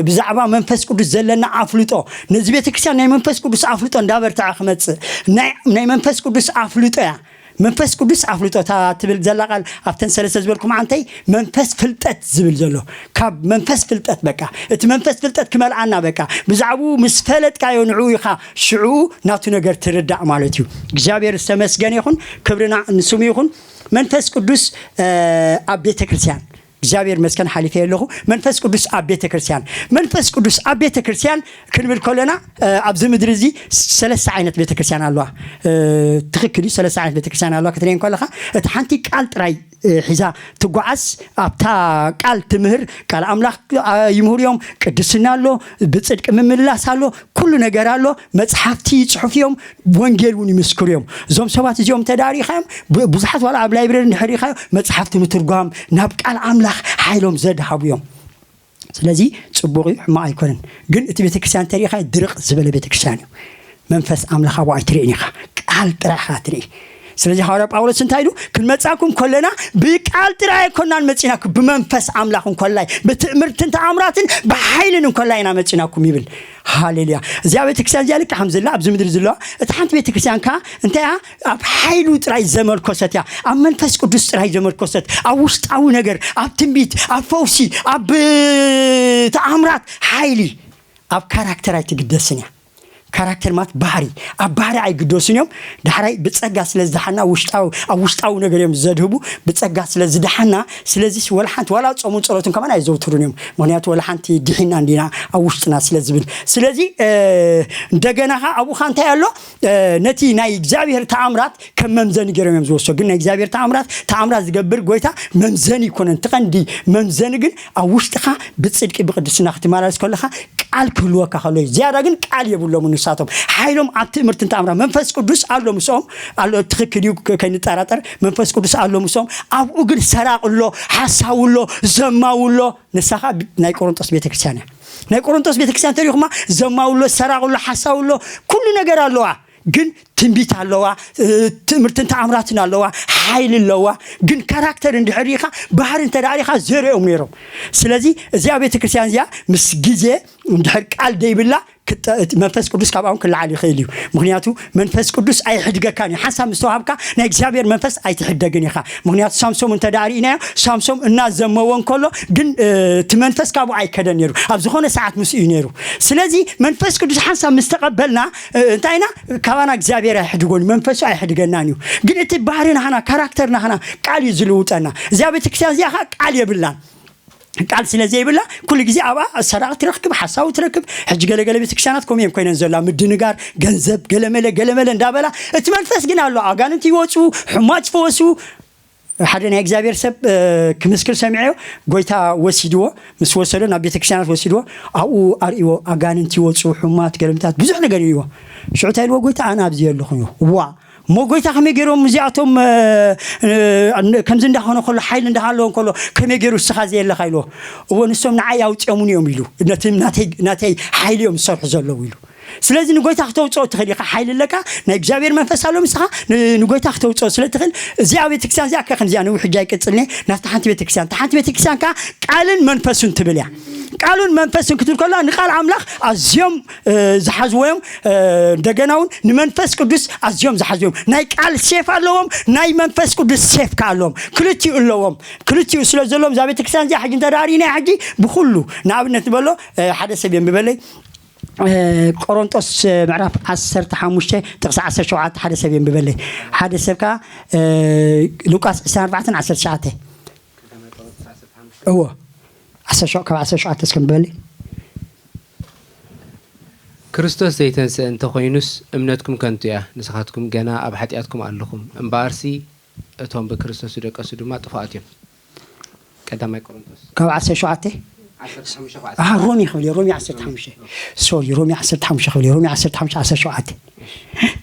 ብዛዕባ መንፈስ ቅዱስ ዘለና ኣፍልጦ ነዚ ቤተ ክርስቲያን ናይ መንፈስ ቅዱስ ኣፍልጦ እንዳበርትዐ ክመፅእ ናይ መንፈስ ቅዱስ ኣፍልጦ እያ። መንፈስ ቅዱስ ኣፍልጦ እታ ትብል ዘላ ቃል ኣብተን ሰለስተ ዝበልኩም ዓንተይ መንፈስ ፍልጠት ዝብል ዘሎ ካብ መንፈስ ፍልጠት በቃ እቲ መንፈስ ፍልጠት ክመልኣና በቃ ብዛዕባኡ ምስ ፈለጥካዮ ንዕኡ ኢኻ ሽዑ ናቱ ነገር ትርዳእ ማለት እዩ። እግዚኣብሔር ዝተመስገነ ይኹን፣ ክብርና ንስሙ ይኹን። መንፈስ ቅዱስ ኣብ ቤተ ክርስቲያን እግዚኣብሔር መስከን ሓሊፈ ኣለኹ። መንፈስ ቅዱስ ኣብ ቤተ ክርስቲያን፣ መንፈስ ቅዱስ ኣብ ቤተ ክርስቲያን ክንብል ከለና ኣብዚ ምድሪ እዚ ሰለስተ ዓይነት ቤተ ክርስቲያን ኣለዋ። ትኽክል እዩ፣ ሰለስተ ዓይነት ቤተ ክርስቲያን ኣለዋ ክትሪኤን ከለኻ፣ እቲ ሓንቲ ቃል ጥራይ ሒዛ ትጓዓዝ፣ ኣብታ ቃል ትምህር፣ ቃል ኣምላኽ ይምህሩ እዮም። ቅድስና ኣሎ፣ ብፅድቂ ምምልላስ ኣሎ፣ ኩሉ ነገር ኣሎ። መፅሓፍቲ ይፅሑፍ እዮም፣ ወንጌል እውን ይምስክሩ እዮም። እዞም ሰባት እዚኦም እንተ ርኢኻዮም፣ ብዙሓት ዋላ ኣብ ላይብረሪ እንድሕር ርኢኻዮ፣ መፅሓፍቲ ምትርጓም፣ ናብ ቃል ኣምላኽ ሓይሎም ዘድሃቡ እዮም። ስለዚ ፅቡቕ እዩ፣ ሕማቕ ኣይኮነን። ግን እቲ ቤተክርስትያን እንተ ርኢኻዮ፣ ድርቕ ዝበለ ቤተክርስትያን እዩ። መንፈስ ኣምላኽ ኣብኡ ኣይትርእን ኢኻ፣ ቃል ጥራሕ ኢኻ ትርኢ። ስለዚ ሃዋርያ ጳውሎስ እንታይ ኢሉ? ክንመጻኩም ከለና ብቃል ጥራይ ኣይኮናን መጺናኩም፣ ብመንፈስ ኣምላኽ እንኮላይ፣ ብትእምርትን ተኣምራትን ብሓይልን እንኮላይ ኢና መጺናኩም ይብል። ሃሌሉያ። እዚኣ ቤተክርስትያን እዚኣ ልክዕ ከም ዘላ ኣብዚ ምድሪ ዘለዋ፣ እታ ሓንቲ ቤተክርስትያን ከኣ እንታይ እያ? ኣብ ሓይሉ ጥራይ ዘመርኮሰት እያ። ኣብ መንፈስ ቅዱስ ጥራይ ዘመርኮሰት፣ ኣብ ውሽጣዊ ነገር፣ ኣብ ትንቢት፣ ኣብ ፈውሲ፣ ኣብ ተኣምራት ሓይሊ፣ ኣብ ካራክተር ኣይትግደስን እያ። ካራክተር ማለት ባህሪ፣ ኣብ ባህሪ ኣይግደሱን እዮም። ዳሕራይ ብጸጋ ስለ ዝደሓና ውሽጣዊ፣ ኣብ ውሽጣዊ ነገር እዮም ዘድህቡ፣ ብጸጋ ስለ ዝደሓና። ስለዚ ወላ ሓንቲ ዋላ ጾሙን ጸሎትን ከማን ኣይዘውትሩን እዮም። ምኽንያቱ ወላ ሓንቲ ድሒና እንዲና ኣብ ውሽጥና ስለ ዝብል። ስለዚ እንደገና ኸኣ ኣብኡ ኸኣ እንታይ ኣሎ? ነቲ ናይ እግዚኣብሔር ተኣምራት ከም መምዘኒ ገይሮም እዮም ዝወስዶ። ግን ናይ እግዚኣብሔር ተኣምራት፣ ተኣምራት ዝገብር ጎይታ መምዘኒ ኣይኮነን። እቲ ቀንዲ መምዘኒ ግን ኣብ ውሽጥኻ ብጽድቂ ብቅድስና ክትመላለስ ከለኻ ቃል ክህልወካ ከሎ እዩ። ዝያዳ ግን ቃል የብሎምን ንሳቶም። ሓይሎም ኣብ ትእምርትን ተኣምራት መንፈስ ቅዱስ ኣሎ ምስኦም፣ ኣሎ፣ ትኽክል እዩ፣ ከ-፣ ከይንጠራጠር መንፈስ ቅዱስ ኣሎ ምስኦም። ኣብኡ ግን ሰራቂ ኣሎ፣ ሓሳዊ ኣሎ፣ ዘማዊ ኣሎ። ንሳኻ ብ-፣ ናይ ቆሮንጦስ ቤተክርስትያን እያ። ናይ ቆሮንጦስ ቤተክርስትያን ተሪኹማ ዘማዊ ኣሎ፣ ሰራቂ ኣሎ፣ ሓሳዊ ኣሎ፣ ኩሉ ነገር ኣለዋ። ግን ትንቢት ኣለዋ፣ እ፣ ትምህርትን ተኣምራትን ኣለዋ፣ ሓይሊ ኣለዋ። ግን ካራክተር እንድሕር ርኢኻ፣ ባህሪ እንተ ደኣ ርኢኻ፣ ዜሮ እዮም ነይሮም። ስለዚ እዚኣ ቤተክርስትያን እዚኣ ምስ ግዜ እንድሕር ቃል ደይብላ፣ ክጠ-፣ እቲ መንፈስ ቅዱስ ካብኣውን ክለዓል ይኽእል እዩ። ምኽንያቱ መንፈስ ቅዱስ ኣይሕድገካን እዩ። ሓንሳብ ምስ ተዋሃብካ ናይ እግዚኣብሔር መንፈስ ኣይትሕደግን ኢኻ። ምኽንያቱ ሳምሶም እንተ ደኣ ርኢናዮ፣ ሳምሶም እናዘመወ እንከሎ ግን፣ እ፣ እቲ መንፈስ ካብኡ ኣይከደን ነይሩ። ኣብ ዝኾነ ሰዓት ምስኡ እዩ ነይሩ። ስለዚ መንፈስ ቅዱስ ሓንሳብ ምስ ተቐበልና፣ እ፣ እንታይ ኢና? ካባና እግዚኣብሔር ኣይሕድጎን፣ መንፈሱ ኣይሕድገናን እዩ። ግን እቲ ባህሪ ናህና፣ ካራክተር ናህና ቃል እዩ ዝልውጠና። እዚኣ ቤተክርስትያን እዚኣ ኸዓ ቃል የብላን። ቃል ስለ ዘይብላ ኩሉ ግዜ ኣብኣ ሰራቂ ትረክብ፣ ሓሳዊ ትረክብ። ሕጂ ገለገለ ቤተክርስትያናት ከምኡ እየን ኮይነን ዘላ፣ ምድንጋር፣ ገንዘብ፣ ገለመለ፣ ገለመለ እንዳበላ፣ እቲ መንፈስ ግን ኣሎ። ኣጋንንቲ ይወፁ፣ ሕማት ይፈወሱ። ሓደ ናይ እግዚኣብሔር ሰብ፣ እ፣ ክምስክር ሰሚዐዮ፣ ጎይታ ወሲድዎ፣ ምስ ወሰዶ ናብ ቤተክርስትያናት ወሲድዎ፣ ኣብኡ ኣርእዎ፣ ኣጋንንቲ ይወፁ፣ ሕማት፣ ገለምታት፣ ብዙሕ ነገር ይዎ። ሽዑ እንታይ ኢልዎ ጎይታ? ኣነ ኣብዚ የለኹ እዩ። ዋ፣ እሞ ጎይታ ከመይ ገይሮም እዚኣቶም፣ እ፣ እ፣ ከምዚ እንዳኾነ ከሎ፣ ሓይሊ እንዳሃለዎ ከሎ፣ ከመይ ገይሩ እስኻ ዘየለኻ ኢልዎ? እዎ ንሶም ንዓይ ኣውፂኦምኒ እዮም ኢሉ። ነቲ ናተይ፣ ናተይ ሓይሊ እዮም ዝሰርሑ ዘለዉ ኢሉ። ስለዚ ንጎይታ ክተውፅኦ ትኽእል ኢኻ። ሓይሊ ኣለካ፣ ናይ እግዚኣብሔር መንፈስ ኣሎ ምስኻ፣ ን-፣ ንጎይታ ክተውፅኦ ስለ ትኽእል። እዚኣ ቤተክርስትያን እዚኣ ከ ከምዚኣ ነዊሕ ሕጂ ኣይቅፅልኒ፣ ናብታ ሓንቲ ቤተክርስትያን፣ እታ ሓንቲ ቤተክርስትያን ከኣ ቃልን መንፈሱን ትብል እያ። ቃሉን መንፈሱን ክትብል ከለዋ ንቃል ኣምላኽ ኣዝዮም፣ እ፣ ዝሓዝዎ እዮም። እ፣ እንደገና እውን ንመንፈስ ቅዱስ ኣዝዮም ዝሓዝዎ እዮም። ናይ ቃል ሴፍ ኣለዎም፣ ናይ መንፈስ ቅዱስ ሴፍ ከኣ ኣለዎም። ክልቲኡ ኣለዎም። ክልቲኡ ስለ ዘለዎም እዛ ቤተክርስትያን እዚኣ ሕጂ እንተ ደኣ ርኢናያ ሕጂ ብኹሉ ንኣብነት ንበሎ፣ እ፣ ሓደ ሰብ የንብበለይ። እ፣ ቆሮንጦስ፣ እ፣ ምዕራፍ ዓሰርተ ሓሙሽተ ጥቕሲ ዓሰርተ ሸውዓተ ሓደ ሰብ የንብበለይ። ሓደ ሰብ ከኣ፣ እ፣ ሉቃስ ዕስራን ኣርባዕተን ዓሰርተ ትሽዓተ። እዎ። ዓሰርተ ሸው-፣ ካብ ዓሰርተ ሸውዓተ እስከ ንበለይ። ክርስቶስ ዘይተንስአ እንተ ኾይኑስ እምነትኩም ከንቱ እያ፣ ንስኻትኩም ገና ኣብ ሓጢኣትኩም ኣለኹም። እምበኣርሲ እቶም ብክርስቶስ ዝደቀሱ ድማ ጥፉኣት እዮም። ቀዳማይ ቆሮንቶስ። ካብ ዓሰርተ ሸውዓተ? ዓሰርተ ሓሙሽተ ካብ ዓ፣ ዓሰርተ ሸውዓተ። ሮሜ ክብል እየ፣ ሮሜ ዓሰርተ ሓሙሽተ። ሶሪ፣ ሮሜ ዓሰርተ ሓሙሽተ ክብል እየ፣ ሮሜ ዓሰርተ ሓሙሽተ ዓሰርተ ሸውዓተ።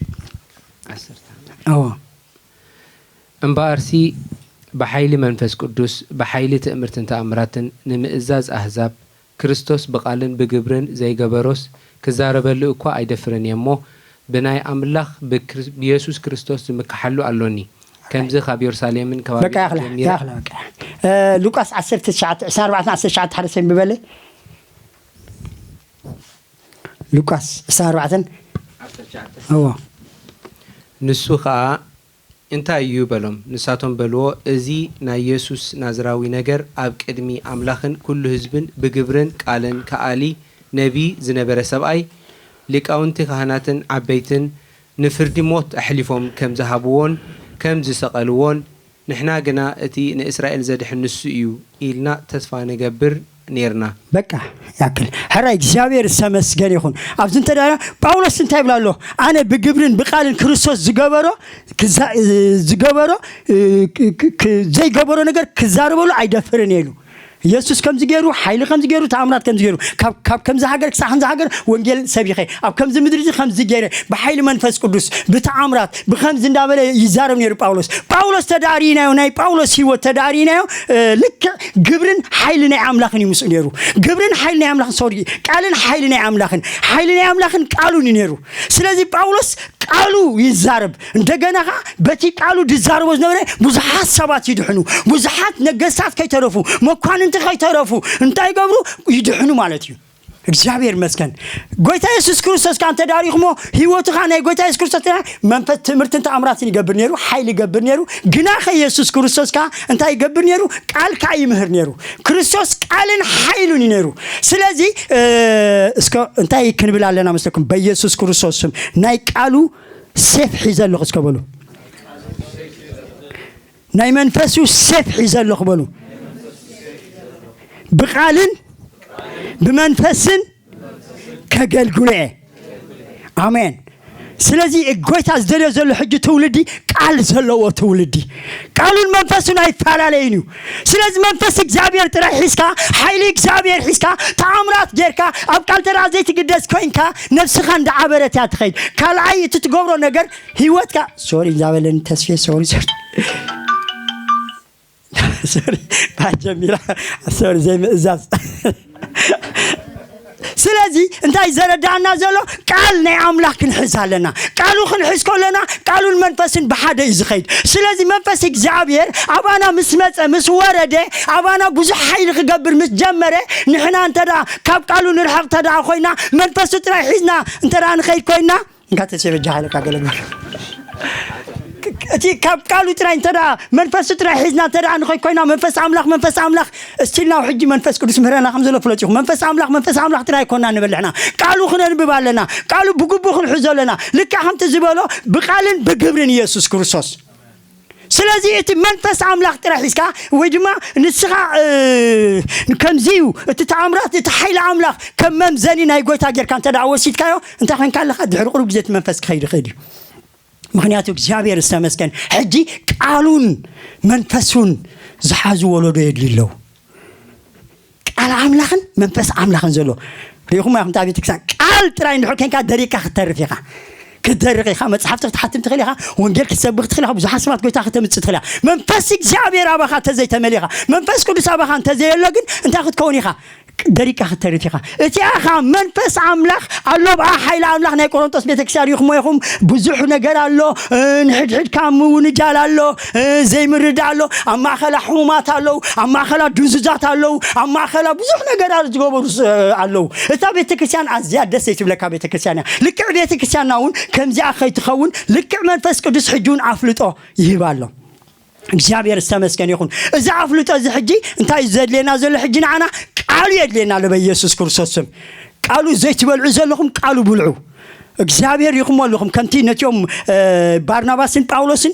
ዓሰርተ ሓሙሽተ። እዎ። እምበኣርሲ ብሓይሊ መንፈስ ቅዱስ፣ ብሓይሊ ትእምርትን ተኣምራትን፣ ንምእዛዝ ኣህዛብ፣ ክርስቶስ ብቓልን ብግብርን ዘይገበሮስ፣ ክዛረበሉ እኳ ኣይደፍርን እየ እሞ፣ ብናይ ኣምላኽ ብክር-፣ ብየሱስ ክርስቶስ ዝምክሓሉ ኣሎኒ። ከምዚ ካብ የሩሳሌምን በቃ ከባቢኣን ያኽላ፣ ጀሚረ ያኽላ በቃ። እ፣ ሉቃስ ዓሰርተ ትሽዓተ፣ ዕስራን ኣርባዕተን ዓሰርተ ትሽዓተ ሓደ ሰብ ይንብበለይ። ሉቃስ ዕስራን ኣርባዕተን። ዓሰርተ ትሽዓተ። እዎ። ንሱ ኸኣ እንታይ እዩ በሎም። ንሳቶም በልዎ፣ እዚ ናይ የሱስ ናዝራዊ ነገር ኣብ ቅድሚ ኣምላኽን ኩሉ ህዝብን ብግብርን ቃልን ከኣሊ ነቢ ዝነበረ ሰብኣይ፣ ሊቃውንቲ ካህናትን ዓበይትን ንፍርዲ ሞት ኣሕሊፎም ከም ዝሃብዎን ከም ዝሰቐልዎን ንሕና ግና እቲ ንእስራኤል ዘድሕን ንሱ እዩ ኢልና ተስፋ ንገብር ኔርና። በቃ ያክል። ሕራይ እግዚኣብሔር ዝተመስገን ይኹን። ኣብዚ እንተ ደኣ ጳውሎስ እንታይ ይብላ ኣሎ? ኣነ ብግብርን ብቃልን ክርስቶስ ዝገበሮ ክዛ- ዝገበሮ እ፣ ክ- ክ- ክ- ዘይገበሮ ነገር ክዛረበሉ ኣይደፍርን እየ ኢሉ። ኢየሱስ ከምዚ ገይሩ፣ ሓይሊ ከምዚ ገይሩ፣ ተኣምራት ከምዚ ገይሩ፣ ካብ ካብ ከምዚ ሃገር ክሳብ ከምዚ ሃገር ወንጌል ሰቢኸ፣ ኣብ ከምዚ ምድሪ እዚ ከምዚ ገይረ፣ ብሓይሊ መንፈስ ቅዱስ፣ ብተኣምራት፣ ብከምዚ እንዳበለ ይዛረብ ነይሩ ጳውሎስ። ጳውሎስ ተዳሪናዮ፣ ናይ ጳውሎስ ህይወት ተዳሪናዮ፣ እ፣ ልክዕ ግብርን ሓይሊ ናይ ኣምላኽን እዩ ምስኡ ነይሩ። ግብርን ሓይሊ ናይ ኣምላኽን፣ ሶሪ፣ ቃልን ሓይሊ ናይ ኣምላኽን፣ ሓይሊ ናይ ኣምላኽን ቃሉን እዩ ነይሩ። ስለዚ ጳውሎስ ቃሉ ይዛረብ። እንደገና ኸዓ በቲ ቃሉ ዝዛረቦ ዝነበረ ብዙሓት ሰባት ይድሕኑ። ብዙሓት ነገስታት ከይተረፉ፣ መኳንንቲ ከይተረፉ እንታይ ይገብሩ? ይድሕኑ ማለት እዩ። እግዚኣብሔር ይመስገን። ጎይታ የሱስ ክርስቶስ ከዓ እንተ ዳሪኹሞ ህይወቱ ከዓ ናይ ጎይታ የሱስ ክርስቶስ ና መንፈስ ትምህርትን ተኣምራትን ይገብር ነይሩ፣ ሓይሊ ይገብር ነይሩ። ግና ከ የሱስ ክርስቶስ ከዓ እንታይ ይገብር ነይሩ? ቃል ከዓ ይምህር ነይሩ። ክርስቶስ ቃልን ሓይሉን እዩ ነይሩ። ስለዚ እስከ እንታይ ክንብል ኣለና መስለኩም? በየሱስ ክርስቶስ ስም ናይ ቃሉ ሴፍ ሒዘ ኣለኹ እስከ በሉ። ናይ መንፈሱ ሴፍ ሒዘ ኣለኹ በሉ። ብቃልን ብመንፈስን ከገልግሎ እየ። ኣሜን። ስለዚ ጎይታ ዝደልዮ ዘሎ ሕጂ ትውልዲ ቃል ዘለዎ ትውልዲ፣ ቃሉን መንፈሱን ኣይፈላለይን እዩ። ስለዚ መንፈስ እግዚኣብሔር ጥራይ ሒዝካ፣ ሓይሊ እግዚኣብሔር ሒዝካ፣ ተኣምራት ጌርካ፣ ኣብ ቃል ተራ ዘይትግደስ ኮይንካ፣ ነብስኻ እንዳዓበረት እያ ትኸይድ። ካልኣይ እቲ ትገብሮ ነገር ህይወትካ ሶሪ እንዳበለኒ ተስፌ ሶሪ ሶሪ ሶሪ ባጀሚራ ሶሪ ዘይምእዛዝ ስለዚ እንታይ ዘረዳእና ዘሎ ቃል ናይ ኣምላኽ ክንሕዝ ኣለና። ቃሉ ክንሕዝ ከለና ቃሉን መንፈስን ብሓደ እዩ ዝኸይድ። ስለዚ መንፈስ እግዚኣብሔር ኣባና ምስ መፀ ምስ ወረደ ኣባና ብዙሕ ሓይሊ ክገብር ምስ ጀመረ ንሕና እንተ ካብ ቃሉ ንርሕቕ እንተ ኮይና መንፈሱ ጥራይ ሒዝና እንተ ንኸይድ ኮይና እንካ ተሴ በጃኻ ኢለካ ገለ ግበር። እቲ ካብ ቃሉ ጥራይ እንተ መንፈሱ ጥራይ ሒዝና እንተ ንኸይድ ኮይና መንፈስ ኣምላኽ መንፈስ ኣምላኽ እስቲል ናው ሕጂ መንፈስ ቅዱስ ምህረና ከም ዘሎ ፍለጥ ኢኹም። መንፈስ ኣምላኽ መንፈስ ኣምላኽ ጥራይ ኮና ንበልሕና ቃሉ ክነንብብ ኣለና። ቃሉ ብግቡ ክንሕዞ ኣለና። ልክዕ ከምቲ ዝበሎ ብቃልን ብግብርን ኢየሱስ ክርስቶስ ስለዚ እቲ መንፈስ ኣምላኽ ጥራሕ ሒዝካ ወይ ድማ ንስኻ ከምዚ እዩ እቲ ተኣምራት እቲ ሓይሊ ኣምላኽ ከም መምዘኒ ናይ ጎይታ ጌርካ እንተ ደኣ ወሲድካዮ እንታይ ኮይንካ ኣለኻ? ድሕሪ ቁሩብ ግዜ እቲ መንፈስ ክኸይድ ይኽእል እዩ። ምክንያቱ እግዚኣብሔር ዝተመስገን ሕጂ ቃሉን መንፈሱን ዝሓዙ ወለዶ የድልዩ ኣለዉ። ቃል ኣምላኽን መንፈስ ኣምላኽን ዘሎ ሪኢኹም ኢኹም። ኣብ ቤተክርስትያን ቃል ጥራይ እንድሕር ኮንካ ደሪቅካ ክትተርፍ ኢኻ። ክትደርቕ ኢኻ፣ መጽሓፍቲ ክትሓትም ትኽእል ኢኻ፣ ወንጌል ክትሰብኽ ትኽእል ኢኻ፣ ብዙሓት ሰባት ጎይታ ከተምጽእ ትኽእል ኢኻ። መንፈስ እግዚኣብሔር ኣባኻ እንተዘይተመሊኻ፣ መንፈስ ቅዱስ ኣባኻ እንተዘየሎ ግን እንታይ ክትከውን ኢኻ? ደሪቅካ ክትተርፍ ኢኻ። እቲኣ ኸዓ መንፈስ ኣምላኽ ኣሎ ብኣ ሓይሊ ኣምላኽ ናይ ቆሮንጦስ ቤተክርስትያን ሪኢኹሞ ኢኹም። ብዙሕ ነገር ኣሎ፣ ንሕድሕድካ ምውንጃል ኣሎ፣ ዘይምርዳእ ኣሎ፣ ኣብ ማእኸላ ሕሙማት ኣለዉ፣ ኣብ ማእኸላ ድንዙዛት ኣለዉ፣ ኣብ ማእኸላ ብዙሕ ነገራት ዝገበሩ ኣለዉ። እታ ቤተክርስትያን ኣዝያ ደስ ዘይትብለካ ቤተክርስትያን እያ። ልክዕ ቤተክርስትያንና እውን ከምዚኣ ከይትኸውን ልክዕ መንፈስ ቅዱስ ሕጂ እውን ኣፍልጦ ይህብ ኣሎ። እግዚኣብሔር ዝተመስገን ይኹን። እዚ ኣፍልጦ እዚ ሕጂ እንታይ እዩ ዘድልየና ዘሎ? ሕጂ ንዓና ቃሉ የድልየና ኣሎ። በኢየሱስ ክርስቶስ ስም ቃሉ ዘይትበልዑ ዘለኹም ቃሉ ብልዑ። እግዚኣብሔር ይኹም ኣለኹም ከምቲ ነቲኦም ባርናባስን ጳውሎስን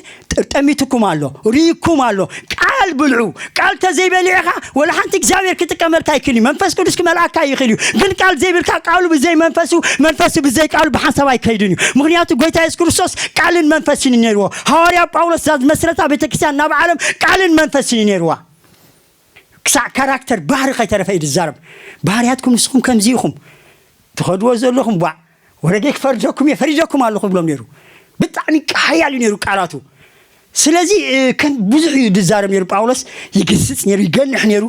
ጠሚትኩም ኣሎ፣ ርኢኩም ኣሎ። ቃል ብልዑ። ቃል ተዘይበሊዕኻ ወላ ሓንቲ እግዚኣብሔር ክጥቀመልካ ኣይክእል እዩ። መንፈስ ቅዱስ ክመልኣካ ይኽእል እዩ። ግን ቃል ዘይብልካ ቃሉ ብዘይ መንፈሱ መንፈሱ ብዘይ ቃሉ ብሓንሳብ ኣይከይድን እዩ። ምክንያቱ ጎይታ የሱስ ክርስቶስ ቃልን መንፈስን እዩ ነይርዎ። ሃዋርያ ጳውሎስ እዛ ዝመስረታ ቤተክርስትያን ናብ ዓለም ቃልን መንፈስን እዩ ነይርዋ። ክሳዕ ካራክተር ባህሪ ከይተረፈ እዩ ዝዛረብ። ባህርያትኩም ንስኹም ከምዚ ኢኹም ትኸድዎ ዘለኹም ቧዕ ወረገይ ክፈርደኩም እየ ፈሪደኩም ኣለኹ ብሎም ነይሩ። ብጣዕሚ ሓያል እዩ ነይሩ ቃላቱ። ስለዚ ከም ብዙሕ እዩ ዝዛረብ ነይሩ ጳውሎስ። ይግስፅ ነይሩ ይገንሕ ነይሩ።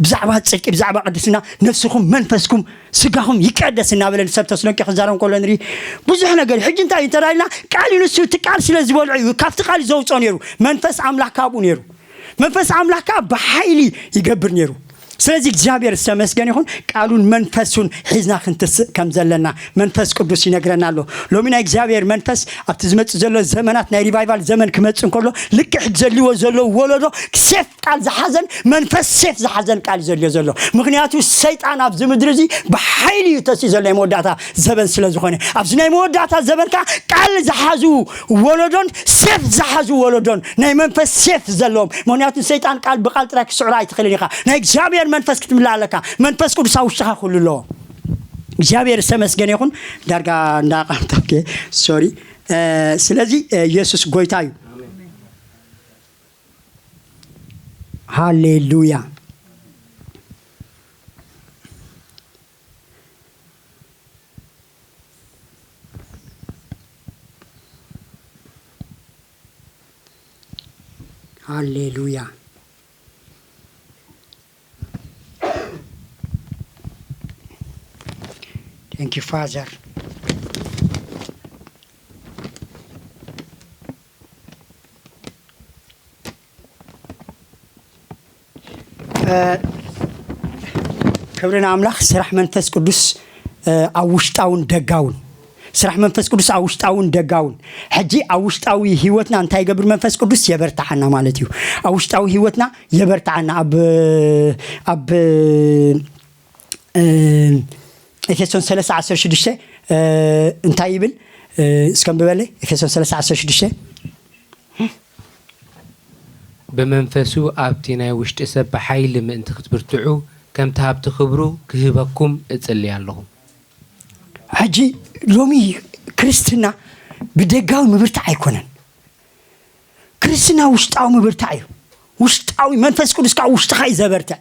ብዛዕባ ፅድቂ ብዛዕባ ቅድስና ነፍስኹም መንፈስኩም ስጋኹም ይቀደስ እናበለ ንሰብ ተስሎንቄ ክዛረብ ከሎ ንርኢ። ብዙሕ ነገር ሕጂ እንታይ እዩ እንተዳልና ቃል እዩ ንሱ እቲ ቃል ስለ ዝበልዑ እዩ ካብቲ ቃል እዩ ዘውፅኦ ነይሩ። መንፈስ ኣምላኽ ካብኡ ነይሩ። መንፈስ ኣምላኽ ከዓ ብሓይሊ ይገብር ነይሩ። ስለዚ እግዚኣብሔር ዝተመስገን ይኹን። ቃሉን መንፈሱን ሒዝና ክንትስእ ከም ዘለና መንፈስ ቅዱስ ይነግረና ኣሎ። ሎሚ ናይ እግዚኣብሔር መንፈስ ኣብቲ ዝመጽእ ዘሎ ዘመናት ናይ ሪቫይቫል ዘመን ክመጽእ እንከሎ ልክዕ ዘልዎ ዘሎ ወለዶ ሴፍ ቃል ዝሓዘን መንፈስ ሴፍ ዝሓዘን ቃል ዘልዮ ዘሎ። ምክንያቱ ሰይጣን ኣብዚ ምድሪ እዚ ብሓይሊ እዩ ተስኡ ዘሎ ናይ መወዳእታ ዘበን ስለ ዝኾነ ኣብዚ ናይ መወዳእታ ዘበን ከዓ ቃል ዝሓዙ ወለዶን ሴፍ ዝሓዙ ወለዶን ናይ መንፈስ ሴፍ ዘለዎም። ምክንያቱ ሰይጣን ቃል ብቃል ጥራይ ክስዕሮ ኣይትኽእልን ኢኻ። ናይ እግዚኣብሔር መንፈስ ክትምላ ኣለካ። መንፈስ ቅዱስ ኣብ ውሽጥኻ ኩሉ ኣለዎ። እግዚኣብሔር ዝተመስገነ ይኹን። ዳርጋ እንዳቃምታኬ ሶሪ። ስለዚ ኢየሱስ ጎይታ እዩ። ሃሌሉያ። ሃሌሉያ። Thank you, Father. ክብሪ ንኣምላኽ። ስራሕ መንፈስ ቅዱስ ኣብ ውሽጣውን ደጋውን፣ ስራሕ መንፈስ ቅዱስ ኣብ ውሽጣውን ደጋውን። ሕጂ ኣብ ውሽጣዊ ህይወትና እንታይ ይገብር መንፈስ ቅዱስ? የበርትዓና ማለት እዩ። ኣብ ውሽጣዊ ህይወትና የበርትዓና። ኣብ ኣብ ኤፌሶን ሰለስተ ዓሰርተ ሽዱሽተ እንታይ ይብል? እስከ ንብበለይ። ኤፌሶን ሰለስተ ዓሰርተ ሽዱሽተ ብመንፈሱ ኣብቲ ናይ ውሽጢ ሰብ ብሓይሊ ምእንቲ ክትብርትዑ፣ ከምቲ ሃብቲ ክብሩ ክህበኩም እጽሊ ኣለኹ። ሕጂ ሎሚ ክርስትና ብደጋዊ ምብርታዕ ኣይኮነን። ክርስትና ውሽጣዊ ምብርታዕ እዩ። ውሽጣዊ መንፈስ ቅዱስ ከዓ ውሽጥኻ እዩ ዘበርትዕ።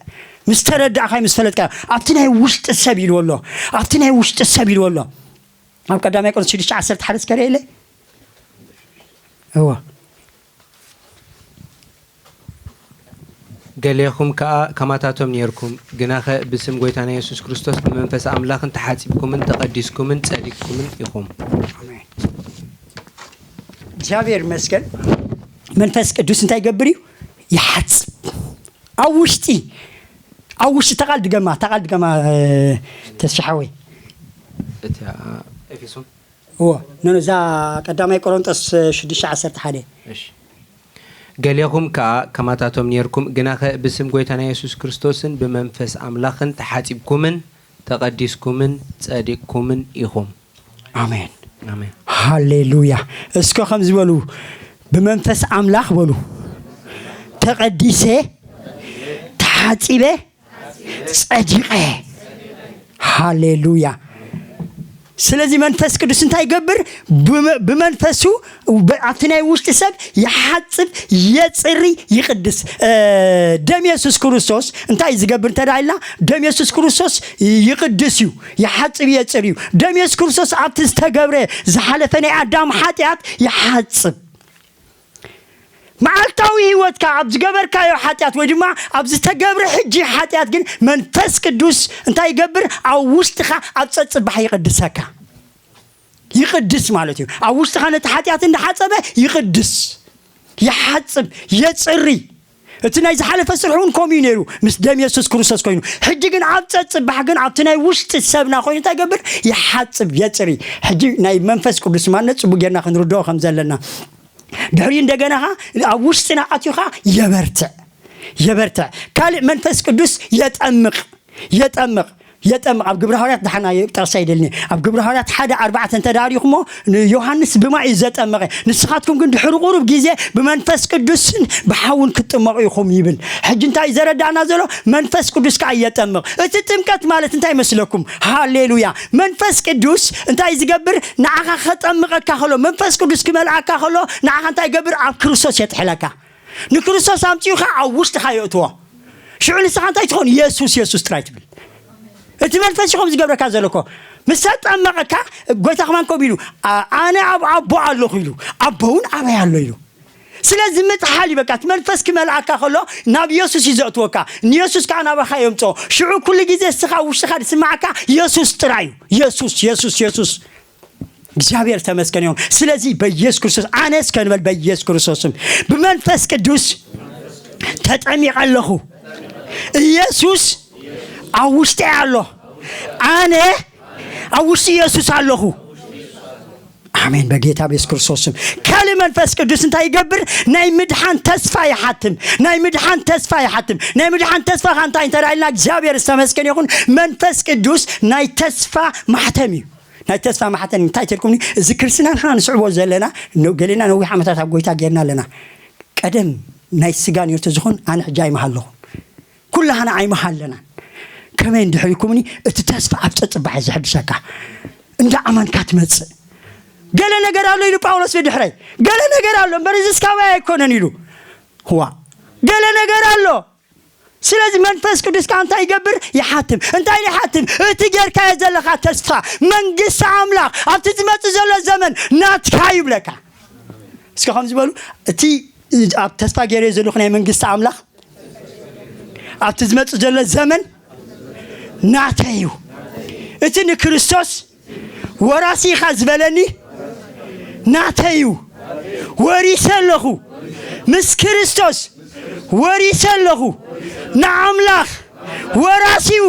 ምስ ተረዳእኻ ምስ ፈለጥካ ኣብቲ ናይ ውሽጢ ሰብ ኢልዎ ኣሎ። ኣብቲ ናይ ውሽጢ ሰብ ኢልዎ ኣሎ። ኣብ ቀዳማይ ቆሮንቶስ ሽዱሽተ ዓሰርተ ሓደ እስከ ርእየለይ። እወ። ገሌኹም ከኣ ከማታቶም ኔርኩም፣ ግናኸ ብስም ጐይታና የሱስ ክርስቶስ ብመንፈስ ኣምላኽን ተሓጺብኩምን ተቐዲስኩምን ጸዲቅኩምን ኢኹም። ኣሜን። እግዚኣብሔር ይመስገን። መንፈስ ቅዱስ እንታይ ይገብር እዩ? ይሓጽብ። ኣብ ውሽጢ፣ ኣብ ውሽጢ ተቓል ድገማ፣ ተቓል ድገማ ተስፋ ሓወይ። እቲኣ ኤፌሶን እዎ፣ ኖ፣ እዛ ቀዳማይ ቆሮንጦስ ሽዱሽተ ዓሰርተ ሓደ። እሺ። ገሌኹም ከኣ ከማታቶም ኔርኩም፣ ግናኸ ብስም ጐይታና የሱስ ክርስቶስን ብመንፈስ ኣምላኽን ተሓጺብኩምን ተቐዲስኩምን ጸዲቅኩምን ኢኹም። ኣሜን። ኣሜን። ሃሌሉያ። እስከ ከምዚ በሉ፣ ብመንፈስ ኣምላኽ በሉ፣ ተቐዲሰ፣ ተሓጺበ፣ ጸዲቐ። ሃሌሉያ። ስለዚ መንፈስ ቅዱስ እንታይ ይገብር? ብመ- ብመንፈሱ በ- ኣብቲ ናይ ውሽጢ ሰብ ይሓጽብ፣ የጽሪ፣ ይቕድስ። እ፣ ደም የሱስ ክርስቶስ እንታይ ዝገብር እንተ ደኣ ኢልና፣ ደም የሱስ ክርስቶስ ይቕድስ እዩ፣ ይሓጽብ፣ የጽሪ እዩ። ደም የሱስ ክርስቶስ ኣብቲ ዝተገብረ ዝሓለፈ ናይ ኣዳም ሓጢኣት ይሓጽብ። መዓልታዊ ህይወትካ ኣብ ዝገበርካዮ ሓጢኣት ወይ ድማ ኣብ ዝተገብረ ሕጂ ሓጢኣት ግን መንፈስ ቅዱስ እንታይ ይገብር? ኣብ ውሽጥኻ ኣብ ጸጽባሕ ይቕድሰካ። ይቕድስ ማለት እዩ። ኣብ ውሽጥኻ ነቲ ሓጢኣት እንዳሓጸበ ይቕድስ፣ ይሓጽብ፣ የጽሪ። እቲ ናይ ዝሓለፈ ስርሑ እውን ከምኡ እዩ ነይሩ ምስ ደም የሱስ ክርስቶስ ኮይኑ። ሕጂ ግን ኣብ ጸጽባሕ ግን ኣብቲ ናይ ውሽጢ ሰብና ኮይኑ እንታይ ይገብር? ይሓጽብ፣ የጽሪ። ሕጂ ናይ መንፈስ ቅዱስ ማንነት ጽቡቅ ጌርና ክንርድኦ ከም ዘለና ድሕሪኡ እንደገና ኸዓ ኣብ ውሽጥና ኣትዩ ኸዓ የበርትዕ፣ የበርትዕ። ካልእ መንፈስ ቅዱስ የጠምቕ፣ የጠምቕ፣ የጠምቕ። ኣብ ግብረ ሃዋርያት ደሓና ጠቕሳ ይደልኒ። ኣብ ግብረ ሃዋርያት ሓደ ኣርባዕተ እንተ ዳሪኹሞ ንዮሃንስ ብማይ እዩ ዘጠመቐ። ንስኻትኩም ግን ድሕሪ ቁሩብ ግዜ ብመንፈስ ቅዱስን ብሓውን ክትጥመቑ ኢኹም ይብል። ሕጂ እንታይ እዩ ዘረዳእና ዘሎ? መንፈስ ቅዱስ ከዓ የጠምቕ። እቲ ጥምቀት ማለት እንታይ ይመስለኩም? ሃሌሉያ። መንፈስ ቅዱስ እንታይ ዝገብር? ንዓኻ ከጠምቐካ ከሎ፣ መንፈስ ቅዱስ ክመልኣካ ከሎ ንዓኻ እንታይ ይገብር? ኣብ ክርስቶስ የጥሕለካ። ንክርስቶስ ኣምጺኡ ኸዓ ኣብ ውሽጥኻ የእትዎ። ሽዑ ንስኻ እንታይ ትኸውን? የሱስ የሱስ ጥራይ ትብል። እቲ መንፈስ እዩ ከም ዝገብረካ ዘሎ እኮ። ምስ ተጠመቐካ ጎይታ ከማን ከምኡ ኢሉ፣ "ኣ- ኣነ ኣብ ኣቦ ኣለኹ" ኢሉ፣ "ኣቦ እውን ኣበይ ኣሎ" ኢሉ። ስለዚ ምጥሓል እዩ በቃ። እቲ መንፈስ ክመልኣካ ከሎ ናብ የሱስ እዩ ዘእትወካ። ንየሱስ ከዓ ናባኻ የምጽኦ። ሽዑ ኩሉ ግዜ እስኻ ውሽጥኻ ዝስማዓካ የሱስ ጥራይ እዩ። የሱስ፣ የሱስ፣ የሱስ። እግዚኣብሔር ተመስገን ይሁን። ስለዚ በኢየሱስ ክርስቶስ ኣነ እስከ ንበል፣ በኢየሱስ ክርስቶስ ስም ብመንፈስ ቅዱስ ተጠሚቐ ኣለኹ። ኢየሱስ ኣብ ውሽጢ ኣሎ። ኣነ ኣብ ውሽጢ ኢየሱስ ኣለኹ። ኣሜን። በጌታ በየሱስ ክርስቶስ ስም። ካልእ መንፈስ ቅዱስ እንታይ ይገብር? ናይ ምድሓን ተስፋ ይሓትም። ናይ ምድሓን ተስፋ ይሓትም። ናይ ምድሓን ተስፋ ኸ እንታይ እንተ ኢልና፣ እግዚኣብሔር ዝተመስገነ ይኹን፣ መንፈስ ቅዱስ ናይ ተስፋ ማሕተም እዩ። ናይ ተስፋ ማሕተም እንታይ ተልኩምኒ? እዚ ክርስትና ንሕና ንስዕቦ ዘለና፣ ነ-፣ ገሌና ነዊሕ ዓመታት ኣብ ጎይታ ጌርና ኣለና። ቀደም ናይ ስጋ ነርቶ ዝኾን ኣነ ሕጂ ኣይመሃለኹን። ኩላህና ኣይመሃለናን። ከመይ እንድሕር ኢልኩምኒ፣ እቲ ተስፋ ኣብ ጸጽባሕ እዩ ዘሐድሰካ። እንዳ ኣመንካ ትመጽእ። ገለ ነገር ኣሎ ኢሉ ጳውሎስ ብድሕረይ። ገለ ነገር ኣሎ እምበር፣ እዚ እስካባይ ኣይኮነን ኢሉ። ዋ፣ ገለ ነገር ኣሎ። ስለዚ መንፈስ ቅዱስ ከኣ እንታይ ይገብር? ይሓትም። እንታይ ኢሉ ይሓትም? እቲ ጌርካዮ ዘለኻ ተስፋ፣ መንግስቲ ኣምላኽ፣ ኣብቲ ዝመጽእ ዘሎ ዘመን ናትካ እዩ ይብለካ። እስኪ ከምዚ በሉ፣ እቲ ኣብ ተስፋ ገይረዮ ዘለኹ ናይ መንግስቲ ኣምላኽ ኣብቲ ዝመጽእ ዘሎ ዘመን ናተይ እዩ። እቲ ንክርስቶስ ወራሲ ኢኻ ዝበለኒ ናተይ እዩ። ወሪሰ ኣለኹ። ምስ ክርስቶስ ወሪሰ ኣለኹ። ንኣምላኽ ወራሲኡ፣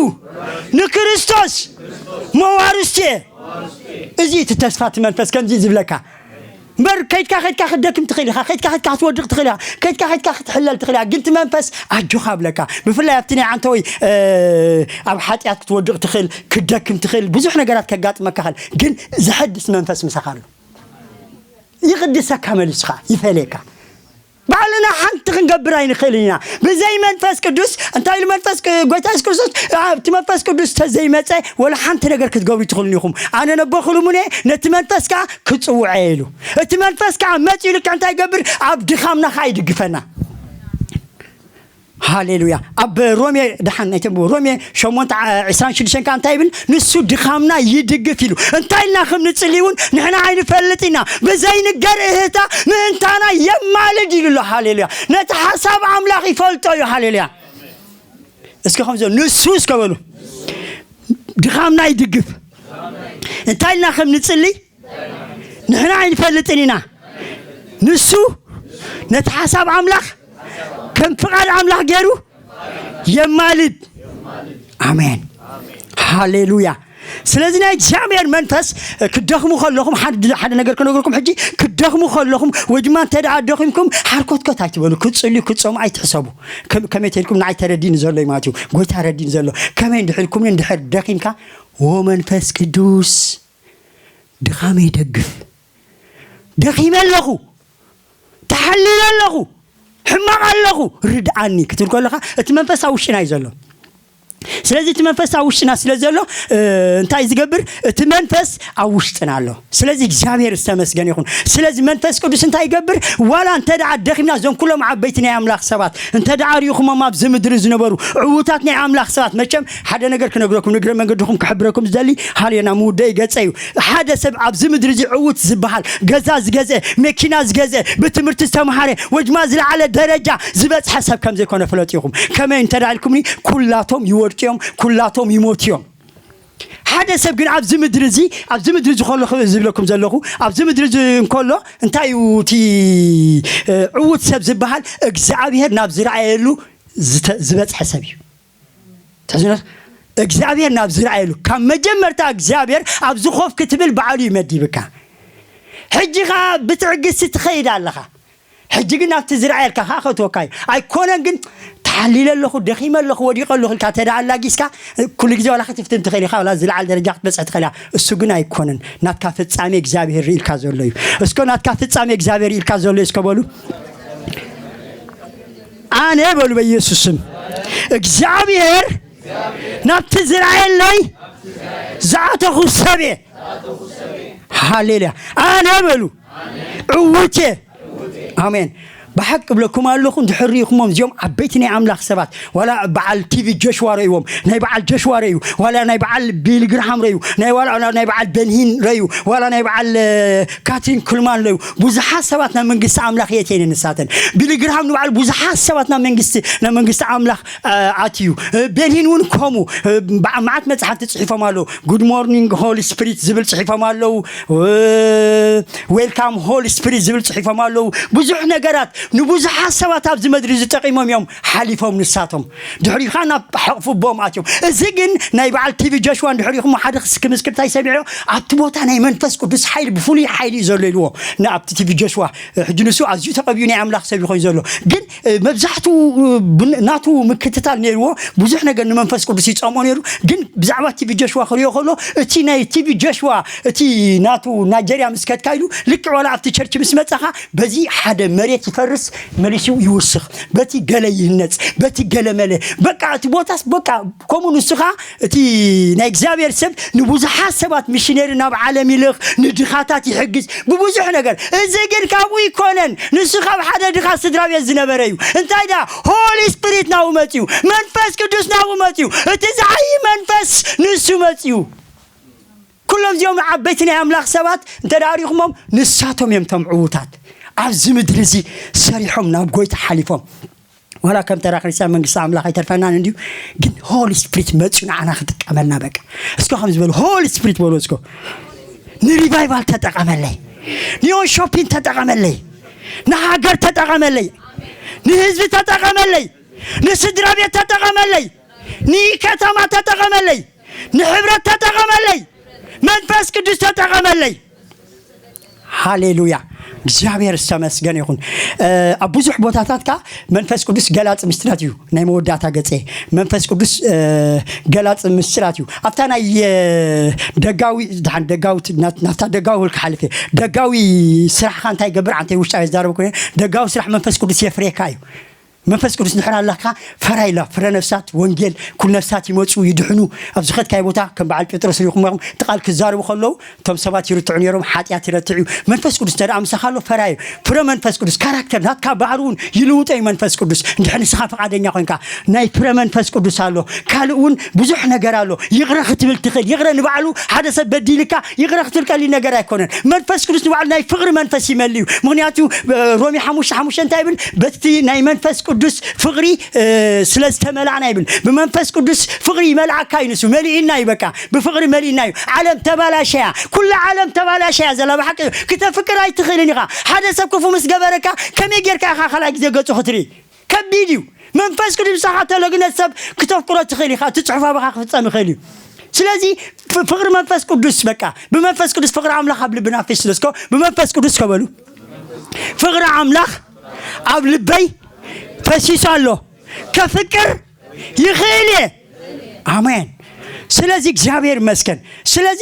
ንክርስቶስ መዋርስቲ እየ። እዚ እቲ ተስፋ እቲ መንፈስ ከምዚ ዝብለካ። እምበር ከይድካ ከይድካ ክትደክም ትኽእል ኢኻ፣ ከይድካ ከይድካ ክትወድቕ ትኽእል ኢኻ፣ ከይድካ ከይድካ ክትሕለል ትኽእል ኢኻ። ግን እቲ መንፈስ ኣጆኻ ብለካ። ብፍላይ ኣብቲ ናይ ዓንተወይ፣ እ፣ ኣብ ሓጢኣት ክትወድቕ ትኽእል፣ ክትደክም ትኽእል፣ ብዙሕ ነገራት ከጋጥመካ ይኽእል። ግን ዘሐድስ መንፈስ ምሳኻ ኣሎ። ይቕድሰካ መሊሱ ኸዓ ይፈልየካ። ባዕልና ሓንቲ ክንገብር ኣይንኽእልን ኢና። ብዘይ መንፈስ ቅዱስ፣ እንታይ ኢሉ መንፈስ ቅ-፣ ጎይታ የሱስ ክርስቶስ፣ "ኣብቲ መንፈስ ቅዱስ ተዘይመጸ፣ ወላ ሓንቲ ነገር ክትገብሩ ኣይትኽእሉን ኢኹም። ኣነ ነቦ ክልሙን እየ፣ ነቲ መንፈስ ከኣ ክጽውዖ እየ" ኢሉ። እቲ መንፈስ ከኣ መጺኡ ልክዕ እንታይ ይገብር? ኣብ ድኻምና ከኣ ይድግፈና። ሃሌሉያ። ኣብ ሮሜ፣ ደሓን ናይቶም ሮሜ ሸሞንተ፣ ዓ-፣ ዕስራን ሽዱሽተን ከኣ እንታይ ይብል? "ንሱ ድኻምና ይድግፍ" ኢሉ። እንታይ ኢልና ከም ንጽሊ እውን ንሕና ኣይንፈልጥ ኢና። ብዘይንገር እህታ ምእንታና የማልድ ኢሉ ኣሎ። ሃሌሉያ። ነቲ ሓሳብ ኣምላኽ ይፈልጦ እዩ። ሃሌሉያ። እስኪ ከምዚ ንሱ እስከ በሉ፣ ድኻምና ይድግፍ። እንታይ ኢልና ከም ንጽሊ ንሕና ኣይንፈልጥን ኢና። ንሱ ነቲ ሓሳብ ኣምላኽ ከም ፍቓድ ኣምላኽ ገይሩ የማልድ። ኣሜን። ሃሌሉያ። ስለዚ ናይ እግዚኣብሔር መንፈስ ክደኽሙ ከለኹም፣ ሓደ፣ ሓደ ነገር ክነግረኩም ሕጂ፣ ክደኽሙ ከለኹም ወይ ድማ እንተ ደኣ ደኺምኩም፣ ሓርኮትኮት ኣይትበሉ፣ ክትጽልዩ፣ ክትጾሙ ኣይትሕሰቡ። ከም-፣ ከመይ ተልኩም ንዓይ ተረዲኒ ዘሎ እዩ ማለት እዩ። ጎይታ ረዲኒ ዘሎ። ከመይ እንድሕር ኢልኩም፣ እንድሕር ደኺምካ፣ "ዎ መንፈስ ቅዱስ፣ ድኻመይ ደግፍ፣ ደኺመ ኣለኹ፣ ተሓሊለ ኣለኹ፣ ሕማቕ ኣለኹ፣ ርድኣኒ" ክትብል ከለኻ፣ እቲ መንፈስ ኣብ ውሽጥና እዩ ዘሎ። ስለዚ እቲ መንፈስ ኣብ ውሽጥና ስለ ዘሎ፣ እ፣ እንታይ ዝገብር? እቲ መንፈስ ኣብ ውሽጥና ኣሎ። ስለዚ እግዚኣብሔር ዝተመስገነ ይኹን። ስለዚ መንፈስ ቅዱስ እንታይ ይገብር? ዋላ እንተ ደኣ ደኺምና፣ እዞም ኩሎም ዓበይቲ ናይ ኣምላኽ ሰባት እንተ ደኣ ርኢኹሞም ኣብዚ ምድሪ ዝነበሩ ዕዉታት ናይ ኣምላኽ ሰባት፣ መቸም ሓደ ነገር ክነግረኩም፣ ንግረ መንገድኹም ክሕብረኩም ዝደሊ፣ ሃሌና ምውደኢ ገጸ እዩ። ሓደ ሰብ ኣብዚ ምድሪ እዚ ዕዉት ዝበሃል፣ ገዛ ዝገዝአ፣ መኪና ዝገዝአ፣ ብትምህርቲ ዝተምሃረ፣ ወይ ድማ ዝለዓለ ደረጃ ዝበጽሐ ሰብ ከም ዘይኮነ ፍለጡ ኢኹም። ከመይ እንተ ደኣ ኢልኩምኒ፣ ኩላቶም ይወድቁ እዮም፣ ኩላቶም ይሞቱ እዮም። ሓደ ሰብ ግን ኣብዚ ምድሪ እዚ፣ ኣብዚ ምድሪ እዚ ከሎ ኽ-፣ ዝብለኩም ዘለኹ፣ ኣብዚ ምድሪ እዚ እንከሎ፣ እንታይ እዩ እቲ፣ እ፣ ዕዉት ሰብ ዝበሃል? እግዚኣብሔር ናብ ዝረኣየሉ ዝተ-፣ ዝበጽሐ ሰብ እዩ። ትሕዝነት እግዚኣብሔር ናብ ዝረኣየሉ፣ ካብ መጀመርታ እግዚኣብሔር ኣብዚ ኮፍ ክትብል ባዕሉ እዩ መዲብካ። ሕጂ ኸዓ ብትዕግስቲ ትኸይድ ኣለኻ። ሕጂ ግን ናብቲ ዝረኣየልካ ኸዓ ከእትወካ እዩ። ኣይኮነን ግን፣ "ተሓሊለ ኣለኹ፣ ደኺመ ኣለኹ፣ ወዲቐ ኣለኹ" ኢልካ እንተ ደኣ ኣላጊስካ፣ ኩሉ ግዜ ዋላ ክትፍትን ትኽእል ኢኻ፣ ዋላ ዝለዓል ደረጃ ክትበጽሕ ትኽእል ኢኻ። እሱ ግን ኣይኮነን። ናትካ ፍጻሜ እግዚኣብሔር ርኢልካ ዘሎ እዩ። እስከ ናትካ ፍጻሜ እግዚኣብሔር ርኢልካ ዘሎ እዩ እስከ በሉ። ኣነ በሉ በኢየሱስ ስም፣ እግዚኣብሔር ናብቲ ዝረኣየለይ ዝኣተኹ ሰብ እየ። ሃሌሉያ። ኣነ በሉ ዕዉት እየ። ኣሜን። ብሓቂ እብለኩም ኣለኹ፣ እንድሕር ርኢኹሞም እዚኦም ዓበይቲ ናይ ኣምላኽ ሰባት፣ ዋላ በዓል ቲቪ ጆሽዋ ረእይዎም፣ ናይ በዓል ጆሽዋ ረእዩ፣ ዋላ ናይ በዓል ቢሊ ግርሃም ረእዩ፣ ናይ ዋላ ናይ በዓል ቤንሂን ረእዩ፣ ዋላ ናይ በዓል፣ እ፣ ካትሪን ኩልማን ረእዩ። ብዙሓት ሰባት ናብ መንግስቲ ኣምላኽ የእትየን ንሳተን። ቢሊ ግርሃም ንባዕሉ ብዙሓት ሰባት ናብ መንግስቲ፣ ናብ መንግስቲ ኣምላኽ፣ እ፣ ኣትዩ። እ፣ ቤንሂን እውን ከምኡ፣ እ፣ በዓ-፣ መዓት መጽሓፍቲ ጽሒፎም ኣለዉ። ጉድ ሞርኒንግ ሆሊ ስፒሪት ዝብል ጽሒፎም ኣለዉ። እ፣ ዌልካም ሆሊ ስፒሪት ዝብል ጽሒፎም ኣለዉ። ብዙሕ ነገራት፣ ንብዙሓት ሰባት ኣብዚ ምድሪ ዝጠቒሞም እዮም ሓሊፎም ንሳቶም። ድሕሪኡ ኸዓ ናብ ሕቕፊ ኣቦኦም ኣትዮም። እዚ ግን ናይ በዓል ቲቪ ጆሽዋ ድሕሪኹም ሓደ ክስ-፣ ክምስክር እንታይ ሰሚዐ? ኣብቲ ቦታ ናይ መንፈስ ቅዱስ ሓይሊ፣ ብፍሉይ ሓይሊ እዩ ዘሎ ኢልዎ። ንኣብቲ ቲቪ ጆሽዋ፣ ሕጂ ንሱ ኣዝዩ ተቐቢኡ ናይ ኣምላኽ ሰብ ይኾን ዘሎ። ግን፣ እ፣ መብዛሕትኡ፣ እ፣ ብን-፣ ናቱ ምክትታል ነይርዎ። ብዙሕ ነገር ንመንፈስ ቅዱስ ይጸምኦ ነይሩ። ግን ብዛዕባ ቲቪ ጆሽዋ ክሪኦ ከሎ፣ እቲ ናይ ቲቪ ጆሽዋ፣ እቲ ናቱ ናይጀርያ ምስ ከድካ ኢሉ፣ ልክዕ ዋላ ኣብቲ ቸርች ምስ መጻኻ፣ በዚ ሓደ መሬት ይፈርስ፣ መሊሱ ይውስኽ፣ በቲ ገለ ይህነጽ፣ በቲ ገለ መለ። በቃ እቲ ቦታስ በቃ ከምኡ ንስኻ እቲ ናይ እግዚኣብሔር ሰብ ንብዙሓት ሰባት ሚሽነሪ ናብ ዓለም ይልኽ፣ ንድኻታት ይሕግዝ፣ ብብዙሕ ነገር። እዚ ግን ካብኡ ይኮነን። ንሱ ካብ ሓደ ድኻ ስድራ ቤት ዝነበረ እዩ። እንታይ ደኣ? ሆሊ ስፒሪት ናብኡ መጽዩ፣ መንፈስ ቅዱስ ናብኡ መጽዩ፣ እቲ ዝዓዪ መንፈስ ንሱ መጽዩ። ኩሎም እዚኦም ዓበይቲ ናይ ኣምላኽ ሰባት እንተ ደኣ ሪኹሞም፣ ንሳቶም እዮም እቶም ዕዉታት። ኣብዚ ምድሪ እዚ ሰሪሖም ናብ ጎይታ ሓሊፎም። ዋላ ከም ተራ ክርስቲያን መንግስቲ ኣምላኽ ኣይተርፈናን እንድዩ፣ ግን ሆሊ ስፕሪት መፅዩ ንዓና ክጥቀመልና በቃ። እስኮ ከም ዝበሉ ሆሊ ስፕሪት በሉ እስኮ። ንሪቫይቫል ተጠቐመለይ፣ ንዮን ሾፒን ተጠቐመለይ፣ ንሃገር ተጠቐመለይ፣ ንህዝቢ ተጠቐመለይ፣ ንስድራ ቤት ተጠቐመለይ፣ ንከተማ ተጠቐመለይ፣ ንሕብረት ተጠቐመለይ፣ መንፈስ ቅዱስ ተጠቐመለይ። ሃሌሉያ፣ እግዚኣብሔር ዝተመስገነ ይኹን። ኣብ ብዙሕ ቦታታት ከኣ መንፈስ ቅዱስ ገላፂ ምስጢራት እዩ። ናይ መወዳእታ ገፀ መንፈስ ቅዱስ ገላፂ ምስጢራት እዩ። ኣብታ ናይ ደጋዊ ድሓን ደጋዊ ናብታ ደጋዊ ክሓልፍ እየ። ደጋዊ ስራሕካ እንታይ ገብር ዓንተ ውሽጣ ዝዛረብ ኮይነ፣ ደጋዊ ስራሕ መንፈስ ቅዱስ የፍሬካ እዩ። መንፈስ ቅዱስ ድሕር ኣለካ ፈራይ ላ ፍረ ነፍሳት ወንጌል ኩል ነፍሳት ይመፁ ይድሕኑ። ኣብ ዝኸድካይ ቦታ ከም በዓል ጴጥሮስ ሪኹም እቲ ቃል ክዛረቡ ከለዉ እቶም ሰባት ይርትዑ ነይሮም። ሓጢኣት ይረትዕ እዩ። መንፈስ ቅዱስ እንተ ደኣ ምሳኻ ኣሎ ፈራይ እዩ። ፍረ መንፈስ ቅዱስ ካራክተር ናትካ ባህሪ እውን ይልውጦ እዩ። መንፈስ ቅዱስ እንድሕር ንስኻ ፈቓደኛ ኮይንካ ናይ ፍረ መንፈስ ቅዱስ ኣሎ። ካልእ እውን ብዙሕ ነገር ኣሎ። ይቕረ ክትብል ትኽእል። ይቕረ ንባዕሉ ሓደ ሰብ በዲልካ ይቕረ ክትብል ቀሊል ነገር ኣይኮነን። መንፈስ ቅዱስ ንባዕሉ ናይ ፍቕሪ መንፈስ ይመልእ እዩ። ምክንያቱ ሮሜ ሓሙሽተ ሓሙሽተ እንታይ ይብል? በቲ ናይ መንፈስ ቅዱስ ፍቕሪ ስለ ዝተመላእና ይብል። ብመንፈስ ቅዱስ ፍቕሪ ይመልኣካ እዩ። ንሱ መሊእና እዩ። በቃ ብፍቕሪ መሊእና እዩ። ዓለም ተባላሸያ፣ ኩላ ዓለም ተባላሸያ ዘላ ብሓቂ እዩ። ክተፍቅር ኣይትኽእልን ኢኻ። ሓደ ሰብ ክፉ ምስ ገበረካ ከመይ ጌርካ ኢኻ ካልኣይ ግዜ ገጹ ክትርኢ? ከቢድ እዩ። መንፈስ ቅዱስ ምሳኻ ተሎ ግን ሰብ ክተፍቅሮ ትኽእል ኢኻ። እቲ ጽሑፍ ኣባኻ ክፍጸም ይኽእል እዩ። ስለዚ ፍ-፣ ፍቕሪ መንፈስ ቅዱስ በቃ ብመንፈስ ቅዱስ ፍቕሪ ኣምላኽ ኣብ ልብና ፈሲሱ ስለ ብመንፈስ ቅዱስ ከበሉ ፍቕሪ ኣምላኽ ኣብ ልበይ ፈሲሱ ኣሎ። ከፍቅር ይኽእል እየ። ኣሜን። ስለዚ እግዚኣብሔር ይመስገን። ስለዚ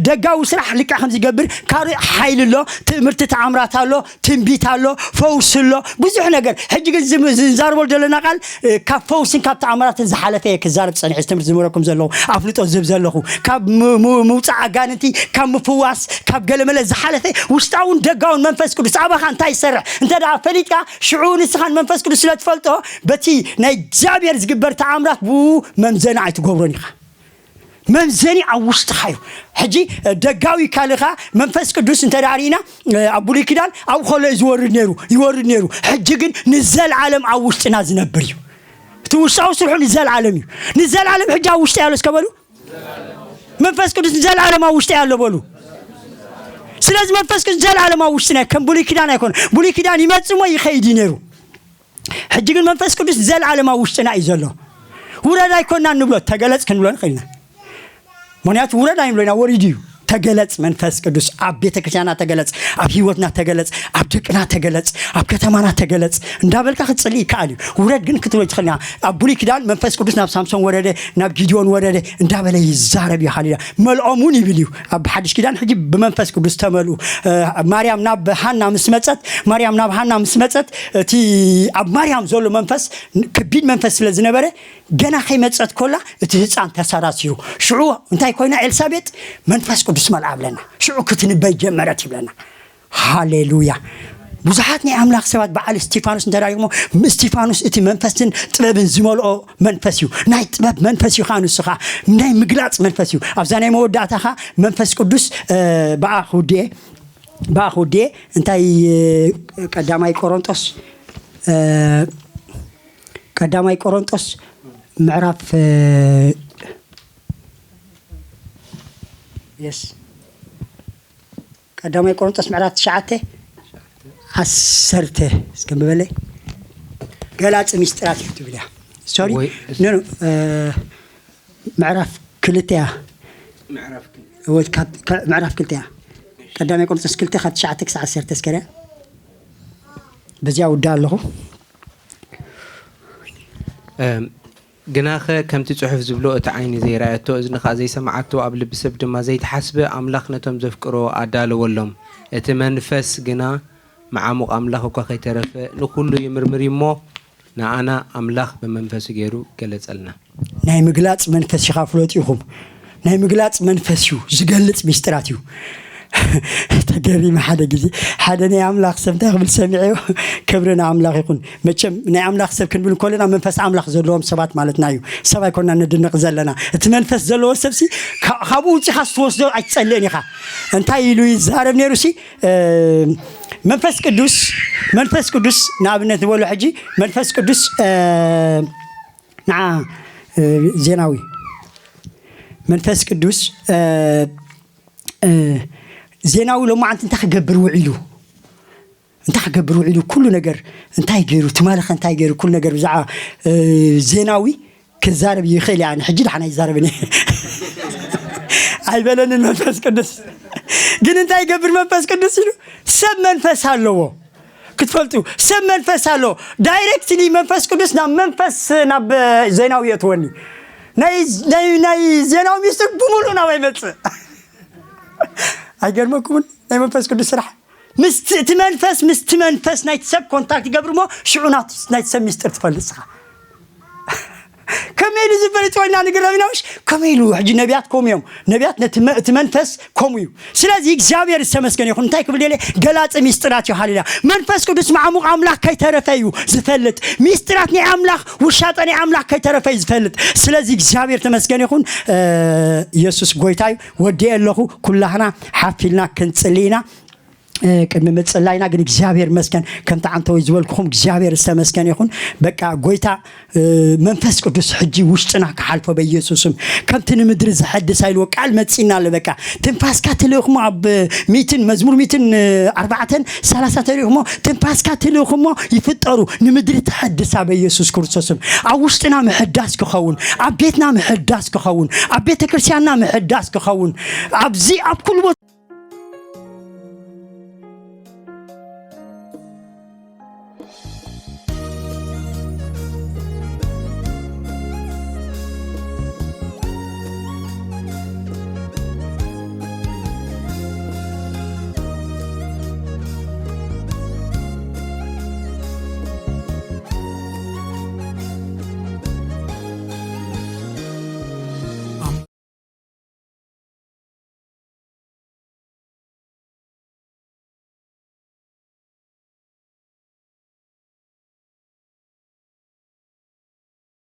ደጋዊ ስራሕ ልክዕ ከም ዝገብር ካልእ ሓይሊ ኣሎ። ትምህርቲ ተኣምራት ኣሎ፣ ትንቢት ኣሎ፣ ፈውስ ኣሎ፣ ብዙሕ ነገር። ሕጂ ግን ዝም- ዝንዛርበሉ ዘለና ቃል ካብ ፈውስን ካብ ተኣምራትን ዝሓለፈ እየ ክዛረብ ጸኒሐ። እዚ ትምህርቲ ዝምህረኩም ዘለኹ ኣፍልጦ ዝህብ ዘለኹ ካብ ም- ም- ምውፃእ ኣጋንንቲ፣ ካብ ምፍዋስ፣ ካብ ገለመለ ዝሓለፈ ውሽጣውን ደጋውን መንፈስ ቅዱስ ኣባኻ እንታይ ይሰርሕ እንተ ደኣ ፈሊጥካ ሽዑ ንስኻን መንፈስ ቅዱስ ስለ ትፈልጦ በቲ ናይ እግዚኣብሔር ዝግበር ተኣምራት ብኡ መምዘኒ ኣይትገብሮን ኢኻ። መምዘኒ ኣብ ውሽጥኻ እዩ። ሕጂ ደጋዊ ካልኻ መንፈስ ቅዱስ እንተ ደኣ ርኢና ኣብ ብሉይ ኪዳን ኣብኡ ከሎ እዩ ዝወርድ ነይሩ፣ ይወርድ ነይሩ። ሕጂ ግን ንዘለዓለም ኣብ ውሽጥና ዝነብር እዩ። እቲ ውሽጣዊ ስርሑ ንዘለዓለም እዩ። ንዘለዓለም ሕጂ ኣብ ውሽጢ ያሎ እስከ በሉ። መንፈስ ቅዱስ ንዘለዓለም ኣብ ውሽጢ ያሎ በሉ። ስለዚ መንፈስ ቅዱስ ዘልዓለማዊ ውሽጥና እዩ። ከም ብሉይ ኪዳን ኣይኮነ። ብሉይ ኪዳን ይመጽእ እሞ ይኸይድ እዩ ነይሩ። ሕጂ ግን መንፈስ ቅዱስ ዘልዓለማዊ ውሽጥና እዩ ዘሎ። ውረድ ኣይኮና እንብሎ፣ ተገለጽ ክንብሎ ንኽእል ኢና። ምኽንያቱ ውረድ ኣይንብሎ ኢና፣ ወሪዱ እዩ። ተገለጽ መንፈስ ቅዱስ፣ ኣብ ቤተ ክርስቲያና ተገለጽ፣ ኣብ ህይወትና ተገለጽ፣ ኣብ ደቅና ተገለጽ፣ ኣብ ከተማና ተገለጽ እንዳበልካ ክትጽሊ ይከኣል እዩ። ውረድ ግን ክትብሎ ትኽእል ኢና። ኣብ ብሉይ ኪዳን መንፈስ ቅዱስ ናብ ሳምሶን ወረደ፣ ናብ ጊድዮን ወረደ እንዳበለ ይዛረብ እዩ። ሃሌሉያ። መልኦም እውን ይብል እዩ። ኣብ ሓድሽ ኪዳን ሕጂ ብመንፈስ ቅዱስ ተመልኡ። እ፣ ማርያም ናብ ሃና ምስ መጸት፣ ማርያም ናብ ሃና ምስ መጸት፣ እቲ ኣብ ማርያም ዘሎ መንፈስ ከቢድ መንፈስ ስለ ዝነበረ፣ ገና ከይመጸት ኮላ እቲ ህጻን ተሰራሲሩ። ሽዑ እንታይ ኮይና ኤልሳቤጥ? መንፈስ ቅዱስ መልኣ ብለና። ሽዑ ክትንበይ ጀመረት ይብለና። ሃሌሉያ። ብዙሓት ናይ ኣምላኽ ሰባት በዓል እስቲፋኖስ እንተ ዳሪኹሞ፣ እስቲፋኖስ እቲ መንፈስን ጥበብን ዝመልኦ መንፈስ እዩ። ናይ ጥበብ መንፈስ እዩ ኸዓ ንሱ ኸዓ ናይ ምግላጽ መንፈስ እዩ። ኣብዛ ናይ መወዳእታ ኸዓ መንፈስ ቅዱስ፣ እ፣ ብኣ ክውድኤ፣ ብኣ ክውድኤ እንታይ፣ እ፣ ቀዳማይ ቆሮንጦስ፣ እ፣ ቀዳማይ ቆሮንጦስ ምዕራፍ፣ እ፣ የስ። ቀዳማይ ቆሮንጦስ ምዕራፍ ትሽዓተ ዓሰርተ እስከ ምበለይ። ገላፂ ሚስጥራት እዩ ትብል እያ። ሶሪ። ወይ- ኖ፣ ኖ፣ እ፣ ምዕራፍ ክልተ እያ። ምዕራፍ ክልተ። ወይ ካብ- ካብ ምዕራፍ ክልተ እያ። ቀዳማይ ቆሮንቶስ ክልተ ካብ ትሽዓተ ክሳብ ዓሰርተ እስከ ርኣ። በዚያ ውዳ ኣለኹ። እም፣ ግናኸ ከምቲ ጽሑፍ ዝብሎ፣ እቲ ዓይኒ ዘይረኣየቶ፣ እዝኒ ኸኣ ዘይሰምዓቶ፣ ኣብ ልቢ ሰብ ድማ ዘይተሓስበ፣ ኣምላኽ ነቶም ዘፍቅርዎ ኣዳለወሎም። እቲ መንፈስ ግና መዓሙቕ ኣምላኽ እኳ ኸይተረፈ ንኹሉ ይምርምር እዩ እሞ፣ ንኣና ኣምላኽ ብመንፈሱ ገይሩ ገለጸልና። ናይ ምግላጽ መንፈስ ኢኻ፣ ፍለጡ ኢኹም። ናይ ምግላጽ መንፈስ እዩ፣ ዝገልጽ ሚስጥራት እዩ። ተገሪመ ሓደ ግዜ፣ ሓደ ናይ ኣምላኽ ሰብ እንታይ ክብል ሰሚዐዮ? ክብሪ ንኣምላኽ ይኹን። መቸም ናይ ኣምላኽ ሰብ ክንብል ከለና መንፈስ ኣምላኽ ዘለዎም ሰባት ማለትና እዩ። ሰብ ኣይኮና ነድንቕ ዘለና። እቲ መንፈስ ዘለዎ ሰብሲ ካ-፣ ካብኡ ውጺኻ ክትወስዶ ኣይትጸልእን ኢኻ። እንታይ ኢሉ ይዛረብ ነይሩ ሲ? እ፣ መንፈስ ቅዱስ፣ መንፈስ ቅዱስ ንኣብነት ዝበሎ ሕጂ መንፈስ ቅዱስ፣ እ፣ ንዓ፣ እ፣ ዜናዊ መንፈስ ቅዱስ፣ እ፣ እ፣ ዜናዊ ሎማዓንቲ እንታይ ክገብር ውዒሉ? እንታይ ክገብር ውዒሉ? ኩሉ ነገር እንታይ ገይሩ? ትማሊ ኸ እንታይ ገይሩ? ኩሉ ነገር ብዛዕባ፣ እ፣ ዜናዊ ክዛረብ ይኽእል እያ። ሕጂ ደሓን ኣይዛረብን እየ። ኣይበለንን መንፈስ ቅዱስ። ግን እንታይ ይገብር መንፈስ ቅዱስ ኢሉ? ሰብ መንፈስ ኣለዎ። ክትፈልጡ፣ ሰብ መንፈስ ኣለዎ። ዳይሬክትሊ መንፈስ ቅዱስ ናብ መንፈስ፣ ናብ ዜናዊ የእትወኒ። ናይ፣ ናይ፣ ናይ ዜናዊ ሚስጥር ብምሉእ ናባይ ይመጽእ። ኣይገርመኩምን? ናይ መንፈስ ቅዱስ ስራሕ። ምስቲ፣ እቲ መንፈስ፣ ምስቲ መንፈስ ናይቲ ሰብ ኮንታክት ይገብር እሞ ሽዑ ናት-፣ ናይቲ ሰብ ሚስጥር ትፈልጥ ስኻ። ከመይ ኢሉ ዝፈልጥ ኮይና ንግረም ኢና ምሽ? ከመይ ኢሉ? ሕጂ ነቢያት ከምኡ እዮም። ነቢያት ነቲ መ-፣ እቲ መንፈስ ከምኡ እዩ። ስለዚ እግዚኣብሔር ዝተመስገነ ይኹን። እንታይ ክብል ደልየ? ገላጺ ሚስጥራት እዩ። ሃሌሉያ። መንፈስ ቅዱስ መዓሙቕ ኣምላኽ ከይተረፈ እዩ ዝፈልጥ። ሚስጥራት ናይ ኣምላኽ፣ ውሻጠ ናይ ኣምላኽ ከይተረፈ እዩ ዝፈልጥ። ስለዚ እግዚኣብሔር ተመስገነ ይኹን። እ፣ ኢየሱስ ጎይታ እዩ። ወዲኤ ኣለኹ። ኩላህና ሓፍ ኢልና ክንጽሊ ኢና። እ፣ ቅድሚ ምጽላይና ግን እግዚኣብሔር ይመስገን። ከምቲ ዓንተወይ ዝበልኩኹም እግዚኣብሔር ዝተመስገነ ይኹን። በቃ ጎይታ፣ እ፣ መንፈስ ቅዱስ ሕጂ ውሽጥና ክሓልፎ በኢየሱስም። ከምቲ ንምድሪ ዘሐድሳ ኢልዎ ቃል መጺና ኣሎ። በቃ ትንፋስካ ትልእኽሞ ኣብ ሚትን፣ መዝሙር ሚትን ኣርባዕተን ሰላሳ ተልእኽሞ፣ ትንፋስካ ትልእኽሞ ይፍጠሩ፣ ንምድሪ ተሐድሳ በኢየሱስ ክርስቶስም። ኣብ ውሽጥና ምሕዳስ ክኸውን፣ ኣብ ቤትና ምሕዳስ ክኸውን፣ ኣብ ቤተ ክርስቲያንና ምሕዳስ ክኸውን፣ ኣብዚ ኣብ ኩሉ ቦታ